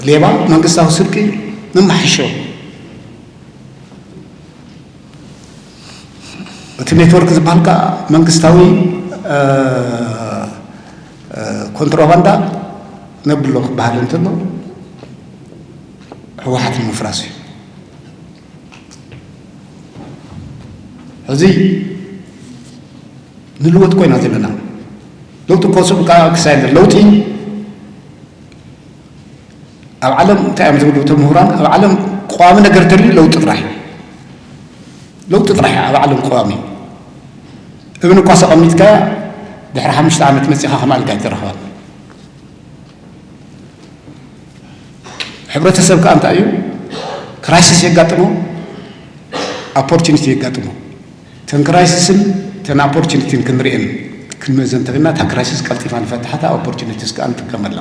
ሌባ፣ መንግስታዊ ስርቂ ነማሕሾ። እቲ ኔትወርክ ዝበሃል ከኣ መንግስታዊ፣ እ፣ እ፣ ኮንትሮባንዳ ነብሎ ክበሃል እንተሎ ህወሓት ንምፍራስ እዩ። ሕዚ ንልወጥ ኮይና ዘለና። ለውጢ እኮ ስም ከኣ ክሳይ ለውጢ ኣብ ዓለም እንታይ እዮም ዝብሉ እቶም ምሁራን? ኣብ ዓለም ቀዋሚ ነገር ተልዩ ለውጢ ጥራሕ እዩ። ለውጢ ጥራሕ እዩ ኣብ ዓለም ቀዋሚ። እብን እኳ ሰቐሚጥካ ድሕሪ ሓሙሽተ ዓመት መጺኻ ከም ኣልጋ ኣይትረኽባን። ሕብረተሰብ ከኣ እንታይ እዩ? ክራይሲስ የጋጥሞ፣ ኦፖርቹኒቲ የጋጥሞ። እተን ክራይሲስን እተን ኦፖርቹኒቲን ክንርእየን ክንመዘን እንተልና፣ እታ ክራይሲስ ቀልጢፋ ንፈትሓታ፣ ኦፖርቹኒቲስ ከኣ ንጥቀመላ።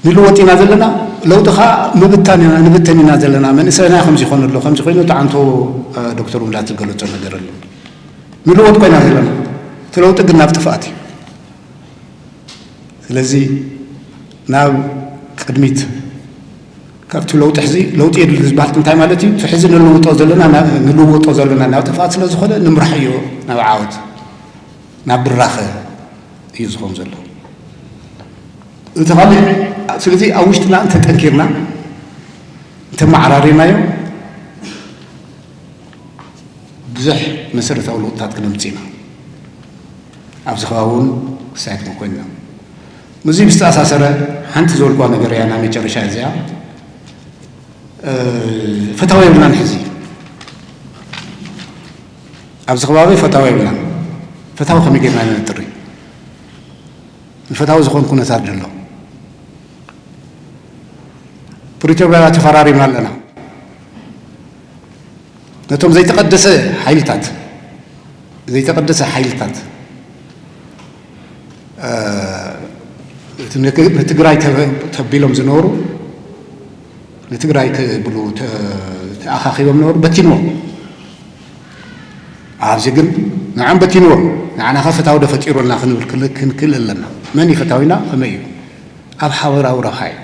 ንልወጥ ኢና ዘለና፣ ለውጢ ኸዓ ምብታን ኢና፣ ንብተን ኢና ዘለና። መንእሰይና ከምዚ ይኾን ኣሎ፣ ከምዚ ኮይኑ፣ እቲ ዓንቶ፣ እ፣ ዶክተር ሙላት ዝገለጾ ነገር ኣሎ። ንልወጥ ኮይና ዘለና፣ እቲ ለውጢ ግን ናብ ጥፍኣት እዩ። ስለዚ ናብ ቅድሚት ካብቲ ለውጢ ሕዚ ለውጢ የድሊ ዝበሃል እንታይ ማለት እዩ? እቲ ሕዚ ንልውጦ ዘለና፣ ና-፣ ንልውጦ ዘለና ናብ ጥፍኣት ስለ ዝኾነ ንምራሕ እዮ ናብ ዓወት፣ ናብ ብራኸ እዩ ዝኾን ዘሎ። እቲ ካልእ፣ ስለዚ ኣብ ውሽጥና እንተጠንኪርና፣ እንተመዓራሪናዮ፣ ብዙሕ መሰረታዊ ለውጥታት ክነምጽእ ኢና። ኣብዚ ከባቢ እውን ክሳየት ኮይንና። ምስዚ ብዝተኣሳሰረ ሓንቲ ዝበልኳ ነገር እያ፣ ናይ መጨረሻ እዚኣ። እ፣ ፈታዊ የብልናን ሕዚ። ኣብዚ ከባቢ ፈታዊ የብልናን። ፈታዊ ከመይ ጌርና ነጥሪ? ንፈታዊ ዝኾን ኩነታት ዘሎ። ፕሪቶርያ ተፈራሪምና ኣለና። ነቶም ዘይተቐደሰ ሓይልታት፣ ዘይተቐደሰ ሓይልታት፣ እ፣ እቲ ንክ-፣ ንትግራይ ተ-፣ ተቢሎም ዝነበሩ፣ ንትግራይ ክብሉ ተ-፣ ተኣኻኺቦም ነበሩ፣ በቲንዎም። ኣብዚ ግን ንዓም በቲንዎም፣ ንዓና ኸ ፈታዊ ዶ ፈጢሩልና ክንብል ክል-፣ ክንክእል ኣለና። መን እዩ ፈታዊና? ከመይ እዩ? ኣብ ሓበራዊ ረብሓ እዩ።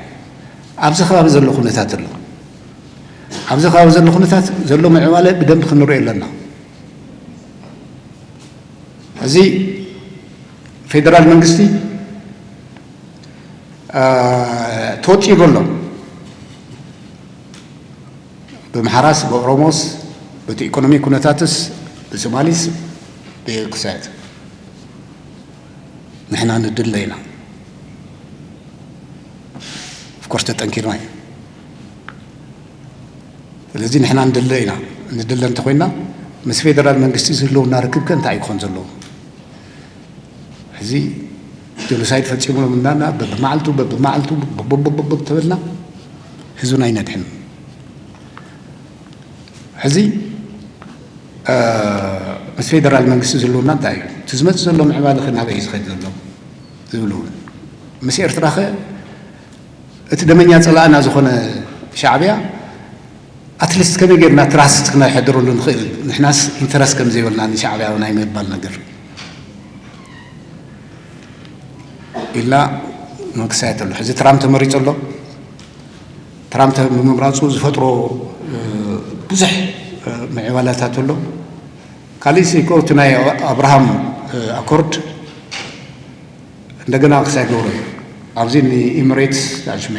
ኣብዚ ከባቢ ዘሎ ኩነታት ኣሎ። ኣብዚ ከባቢ ዘሎ ኩነታት ዘሎ ምዕባለ ብደንቢ ክንሪኦ ኣለና። እዚ ፌደራል መንግስቲ፣ አ፣ ተወጢሩ ኣሎ። ብምሓራስ፣ ብኦሮሞስ፣ በቲ ኢኮኖሚ ኩነታትስ፣ ብሶማሊስ፣ ብክሳየት ንሕና ንድለ ኢና። ኦፍኮርስ ተጠንኪርና እዩ። ስለዚ ንሕና ንድለ ኢና። ንድለ እንተኮይና ምስ ፌደራል መንግስቲ ዝህልውና ርክብ ከ እንታይ እዩ ክኾን ዘለዎ? ሕዚ ጀኖሳይድ ፈጺሞም እናና በብመዓልቱ፣ በብመዓልቱ፣ በብበብበብ ተበልና ህዝብና ኣይነድሕን። ሕዚ ምስ ፌደራል መንግስቲ ዝህልውና እንታይ እዩ? እቲ ዝመፅእ ዘሎ ምዕባለ ኸ ናበይ እዩ ዝኸድ ዘሎ ዝብሉ እውን። ምስ ኤርትራ ኸ እቲ ደመኛ ፀላእና ዝኾነ ሻዕብያ ኣትሊስት ከመይ ጌርና ትራስት ክነሕድረሉ ንኽእል? ንሕናስ ኢንተረስት ከም ዘይብልና ንሻዕብያ ናይ ምባል ነገር ኢልና መንግስቲ ኣሎ። ሕዚ ትራምፕ ተመሪፁ ኣሎ። ትራምፕ ብምምራፁ ዝፈጥሮ ብዙሕ ምዕባላታት ኣሎ። ካልእ ሲ እኮ እቲ ናይ ኣብርሃም ኣኮርድ እንደገና ክሳይ ገብረ ኣብዚ ንኢምሬትስ ኣሽመ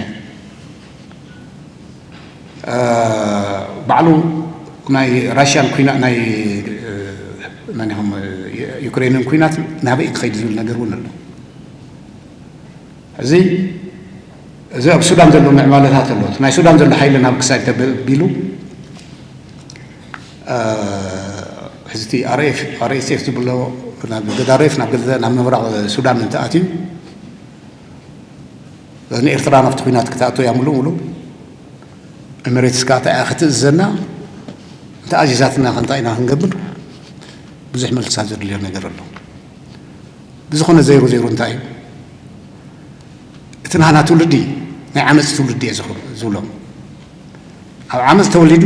ባዕሉ ናይ ራሽያን ኩና ናይ መን ኢኹም ዩክሬንን ኩናት ናበይ ክኸይድ ዝብል ነገር እውን ኣሎ። እዚ እዚ ኣብ ሱዳን ዘሎ ምዕባለታት ኣሎ። ናይ ሱዳን ዘሎ ሓይሊ ናብ ክሳይ ተቢሉ ሕዝቲ ኣርኤፍ ኣርኤስኤፍ ዝብሎ ናብ ገዳሬፍ ናብ ገ ናብ ምብራቕ ሱዳን እንተኣትዩ ንኤርትራ ናብቲ ኩናት ክትኣቶ እያ ሙሉእ ሙሉእ። ኤምሬትስ ከዓ እንታይ እያ ክትእዝዘና? እንተ ኣዚዛትና ከ እንታይ ኢና ክንገብር? ብዙሕ መልሳ ዘድልዮ ነገር ኣሎ። ብዝኾነ ዘይሩ ዘይሩ እንታይ እዩ? እቲ ናህና ትውልዲ ናይ ዓመፅ ትውልዲ እየ ዝብሎ። ኣብ ዓመፅ ተወሊዱ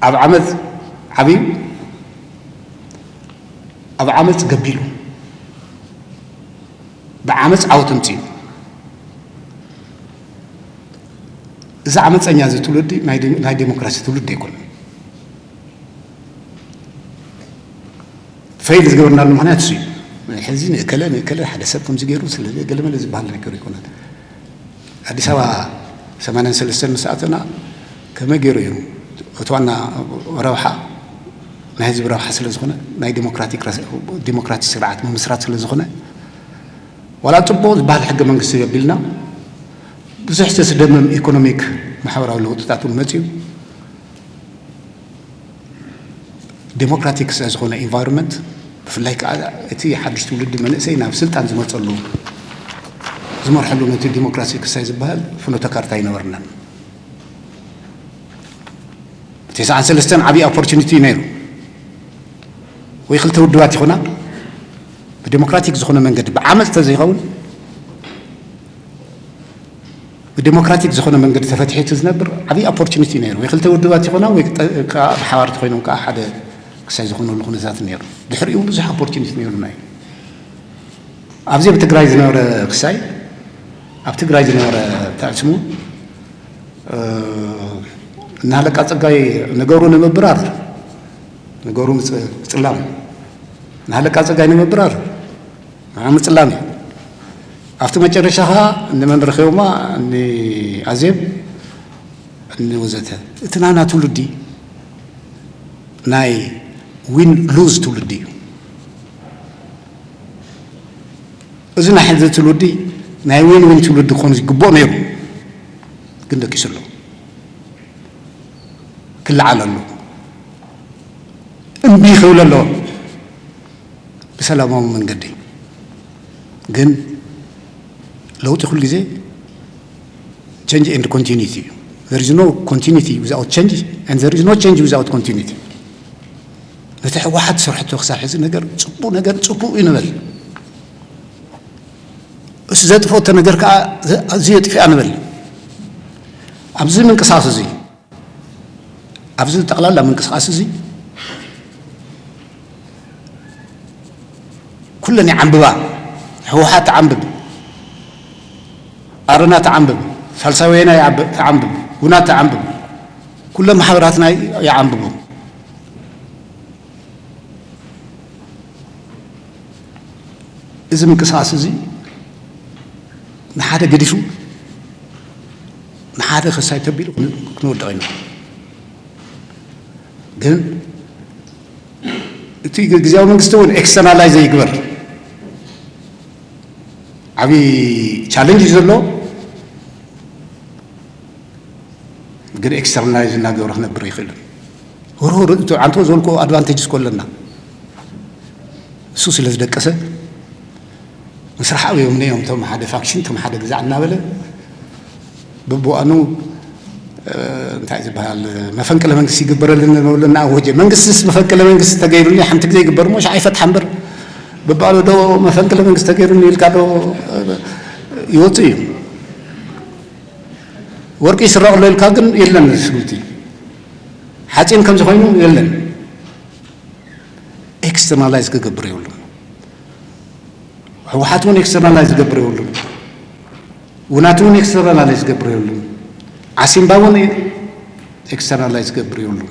ኣብ ዓመፅ ዓብዩ ኣብ ዓመፅ ገቢሉ ብዓመፅ ዓወት ኣምፅኡ። እዚ ዓመፀኛ እዚ ትውልዲ ናይ ዴሞክራሲ ትውልዲ ኣይኮነን። ፈይል ዝገበርናሉ ምክንያት እሱ እዩ። ሕዚ ንእከለ ንእከለ ሓደ ሰብ ከምዚ ገይሩ ስለ ገለመለ ዝበሃል ነገር ኣይኮነን። ኣዲስ ኣበባ ሰማንያን ሰለስተን ምስ ኣተና ከመይ ገይሩ እዩ እቲ ዋና ረብሓ ናይ ህዝቢ ረብሓ ስለ ዝኾነ ናይ ዲሞክራቲክ ዲሞክራቲክ ስርዓት ምምስራት ስለ ዝኾነ ዋላ ፅቡቕ ዝበሃል ሕገ መንግስቲ የቢልና ብዙሕ ዘስደምም ኢኮኖሚክ ማሕበራዊ ለውጥታት እውን መፅዩ። ዴሞክራቲክ ስለ ዝኾነ ኢንቫይሮንመንት ብፍላይ ከዓ እቲ ሓድሽ ትውልዲ መንእሰይ ናብ ስልጣን ዝመፀሉ ዝመርሐሉ ነቲ ዲሞክራሲ ክሳይ ዝበሃል ፍኖተ ካርታ ኣይነበርናን። ተስዓን ሰለስተን ዓብዪ ኦፖርቹኒቲ እዩ ነይሩ። ወይ ክልተ ውድባት ይኾና ብዴሞክራቲክ ዝኾነ መንገዲ ብዓመፅ ተዘይኸውን ብዴሞክራቲክ ዝኾነ መንገዲ ተፈትሒቱ ዝነብር ዓብዪ ኦፖርቹኒቲ ነይሩ። ወይ ክልተ ውድባት ይኾና ወይ ከዓ ብሓባር ተኮይኖም ከዓ ሓደ ክሳይ ዝኾነሉ ኩነታት ነይሩ። ድሕሪኡ ብዙሕ ኦፖርቹኒቲ ነይሩና እዩ። ኣብዚ ኣብ ትግራይ ዝነበረ ክሳይ ኣብ ትግራይ ዝነበረ ተዕስሙ ናሃለቃ ፀጋይ ነገሩ ንምብራር ነገሩ ምፅላም ናሃለቃ ፀጋይ ንምብራር ምፅላም እዩ። ኣብቲ መጨረሻ ከዓ ንመን ረኺቦማ ንኣዜብ ንወዘተ እቲ ናና ትውልዲ ናይ ዊን ሉዝ ትውልዲ እዩ። እዚ ናይ ሕዚ ትውልዲ ናይ ዊን ዊን ትውልዲ ክኾን ዝግብኦ ነይሩ፣ ግን ደቂሱ ኣሎ። ክለዓል ኣሎ፣ እምቢ ክብል ኣሎ ብሰላማዊ መንገዲ። ግን ለውጢ ኩሉ ግዜ change and continuity እዩ። There is no continuity without change and there is no change without continuity። ነቲ ህወሓት ዝሰርሐቶ ክሳብ ሕዚ ነገር ፅቡቕ ነገር ፅቡቕ እዩ ንበል። እሱ ዘጥፍኦ እተ ነገር ከዓ እዚ የጥፊኣ ንበል። ኣብዚ ምንቅስቃስ እዚ ኣብዚ ጠቕላላ ምንቅስቃስ እዚ ኩለን ይዓንብባ። ህወሓት ትዓንብብ፣ ኣረና ትዓንብብ፣ ሳልሳይ ወያነ ትዓንብብ፣ ውናት ትዓንብብ፣ ኩለን ማሕበራትና ይዓንብቡ። እዚ ምንቅስቃስ እዚ ንሓደ ገዲፉ ንሓደ ክሳይ ተቢሉ ክንወድቕ ኢና። ግን እቲ ግዝያዊ መንግስቲ እውን ኤክስተርናላይዝ ይግበር። ዓብዪ ቻለንጅ ዘሎ ግን ኤክስተርናላይዝ እናገበረ ክነብር ይኽእል። ህርህር እቲ ዓንቶ ዘልኮ ኣድቫንቴጅ እስኮ ኣለና። እሱ ስለ ዝደቀሰ ምስራሕ ኣብዮም ነዮም እቶም ሓደ ፋክሽን እቶም ሓደ ግዛዕ እናበለ ብብዋኑ እንታይ ዝበሃል መፈንቅለ መንግስቲ ይግበረልና ንብለና ኣወጀ። መንግስትስ መፈንቅለ መንግስቲ ተገይሩኒ ሓንቲ ግዜ ይግበር እሞ ሻዕ ይፈትሓ እምበር ብባዕሉ ዶ መፈንቅለ መንግስቲ ተገይሩኒ ኢልካ ዶ ይወፅእ እዩ። ወርቂ ይስረቕ ኣሎ ኢልካ ግን የለን ስጉምቲ። ሓፂን ከምዚ ኮይኑ የለን። ኤክስተርናላይዝ ክገብር የብሉን። ህወሓት እውን ኤክስተርናላይዝ ዝገብር የብሉን። ውናት እውን ኤክስተርናላይዝ ዝገብር የብሉን። ዓሲምባ እውን ኤክስተርናላይዝ ዝገብር የብሉን።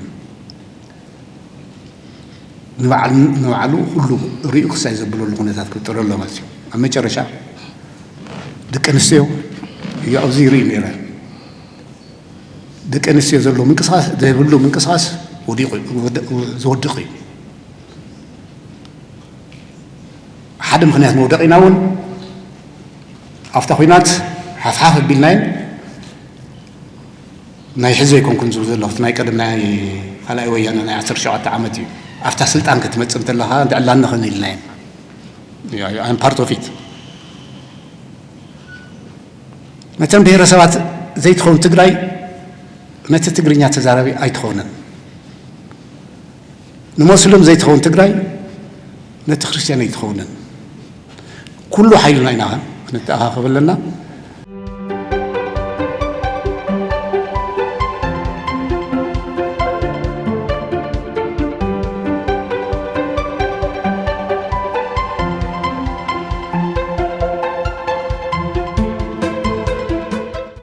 ንባዕሉ ኩሉ ሪኡ ክሳይ ዘብለሉ ኩነታት ክፍጠረሉ ማለት እዩ። ኣብ መጨረሻ ደቂ ኣንስትዮ እዩ ኣብዚ ይርኢ ነይረ። ደቂ ኣንስትዮ ዘሎ ምንቅስቃስ ዘይብሉ ምንቅስቃስ ወዲቑ ዝወድቕ እዩ። ሓደ ምክንያት መውደቂና እውን ኣብታ ኩናት ሓፍሓፍ ኣቢልናዮ ናይ ሕዚ ኣይኮንኩን ዝብል ዘለኹ ናይ ቀደም ናይ ካልኣይ ወያነ ናይ ዓሰርተ ሸውዓተ ዓመት እዩ። ኣብታ ስልጣን ክትመፅእ እንተለካ ንዕላ ንኽን ኢልናዮ I'm part of it። ነተን ብሄረሰባት ዘይትኸውን ትግራይ ነቲ ትግርኛ ተዛራቢ ኣይትኸውንን። ንሞስሊም ዘይትኸውን ትግራይ ነቲ ክርስትያን ኣይትኸውንን። ኩሉ ሓይልና ኢና ክንተኣኻኸብ ኣለና።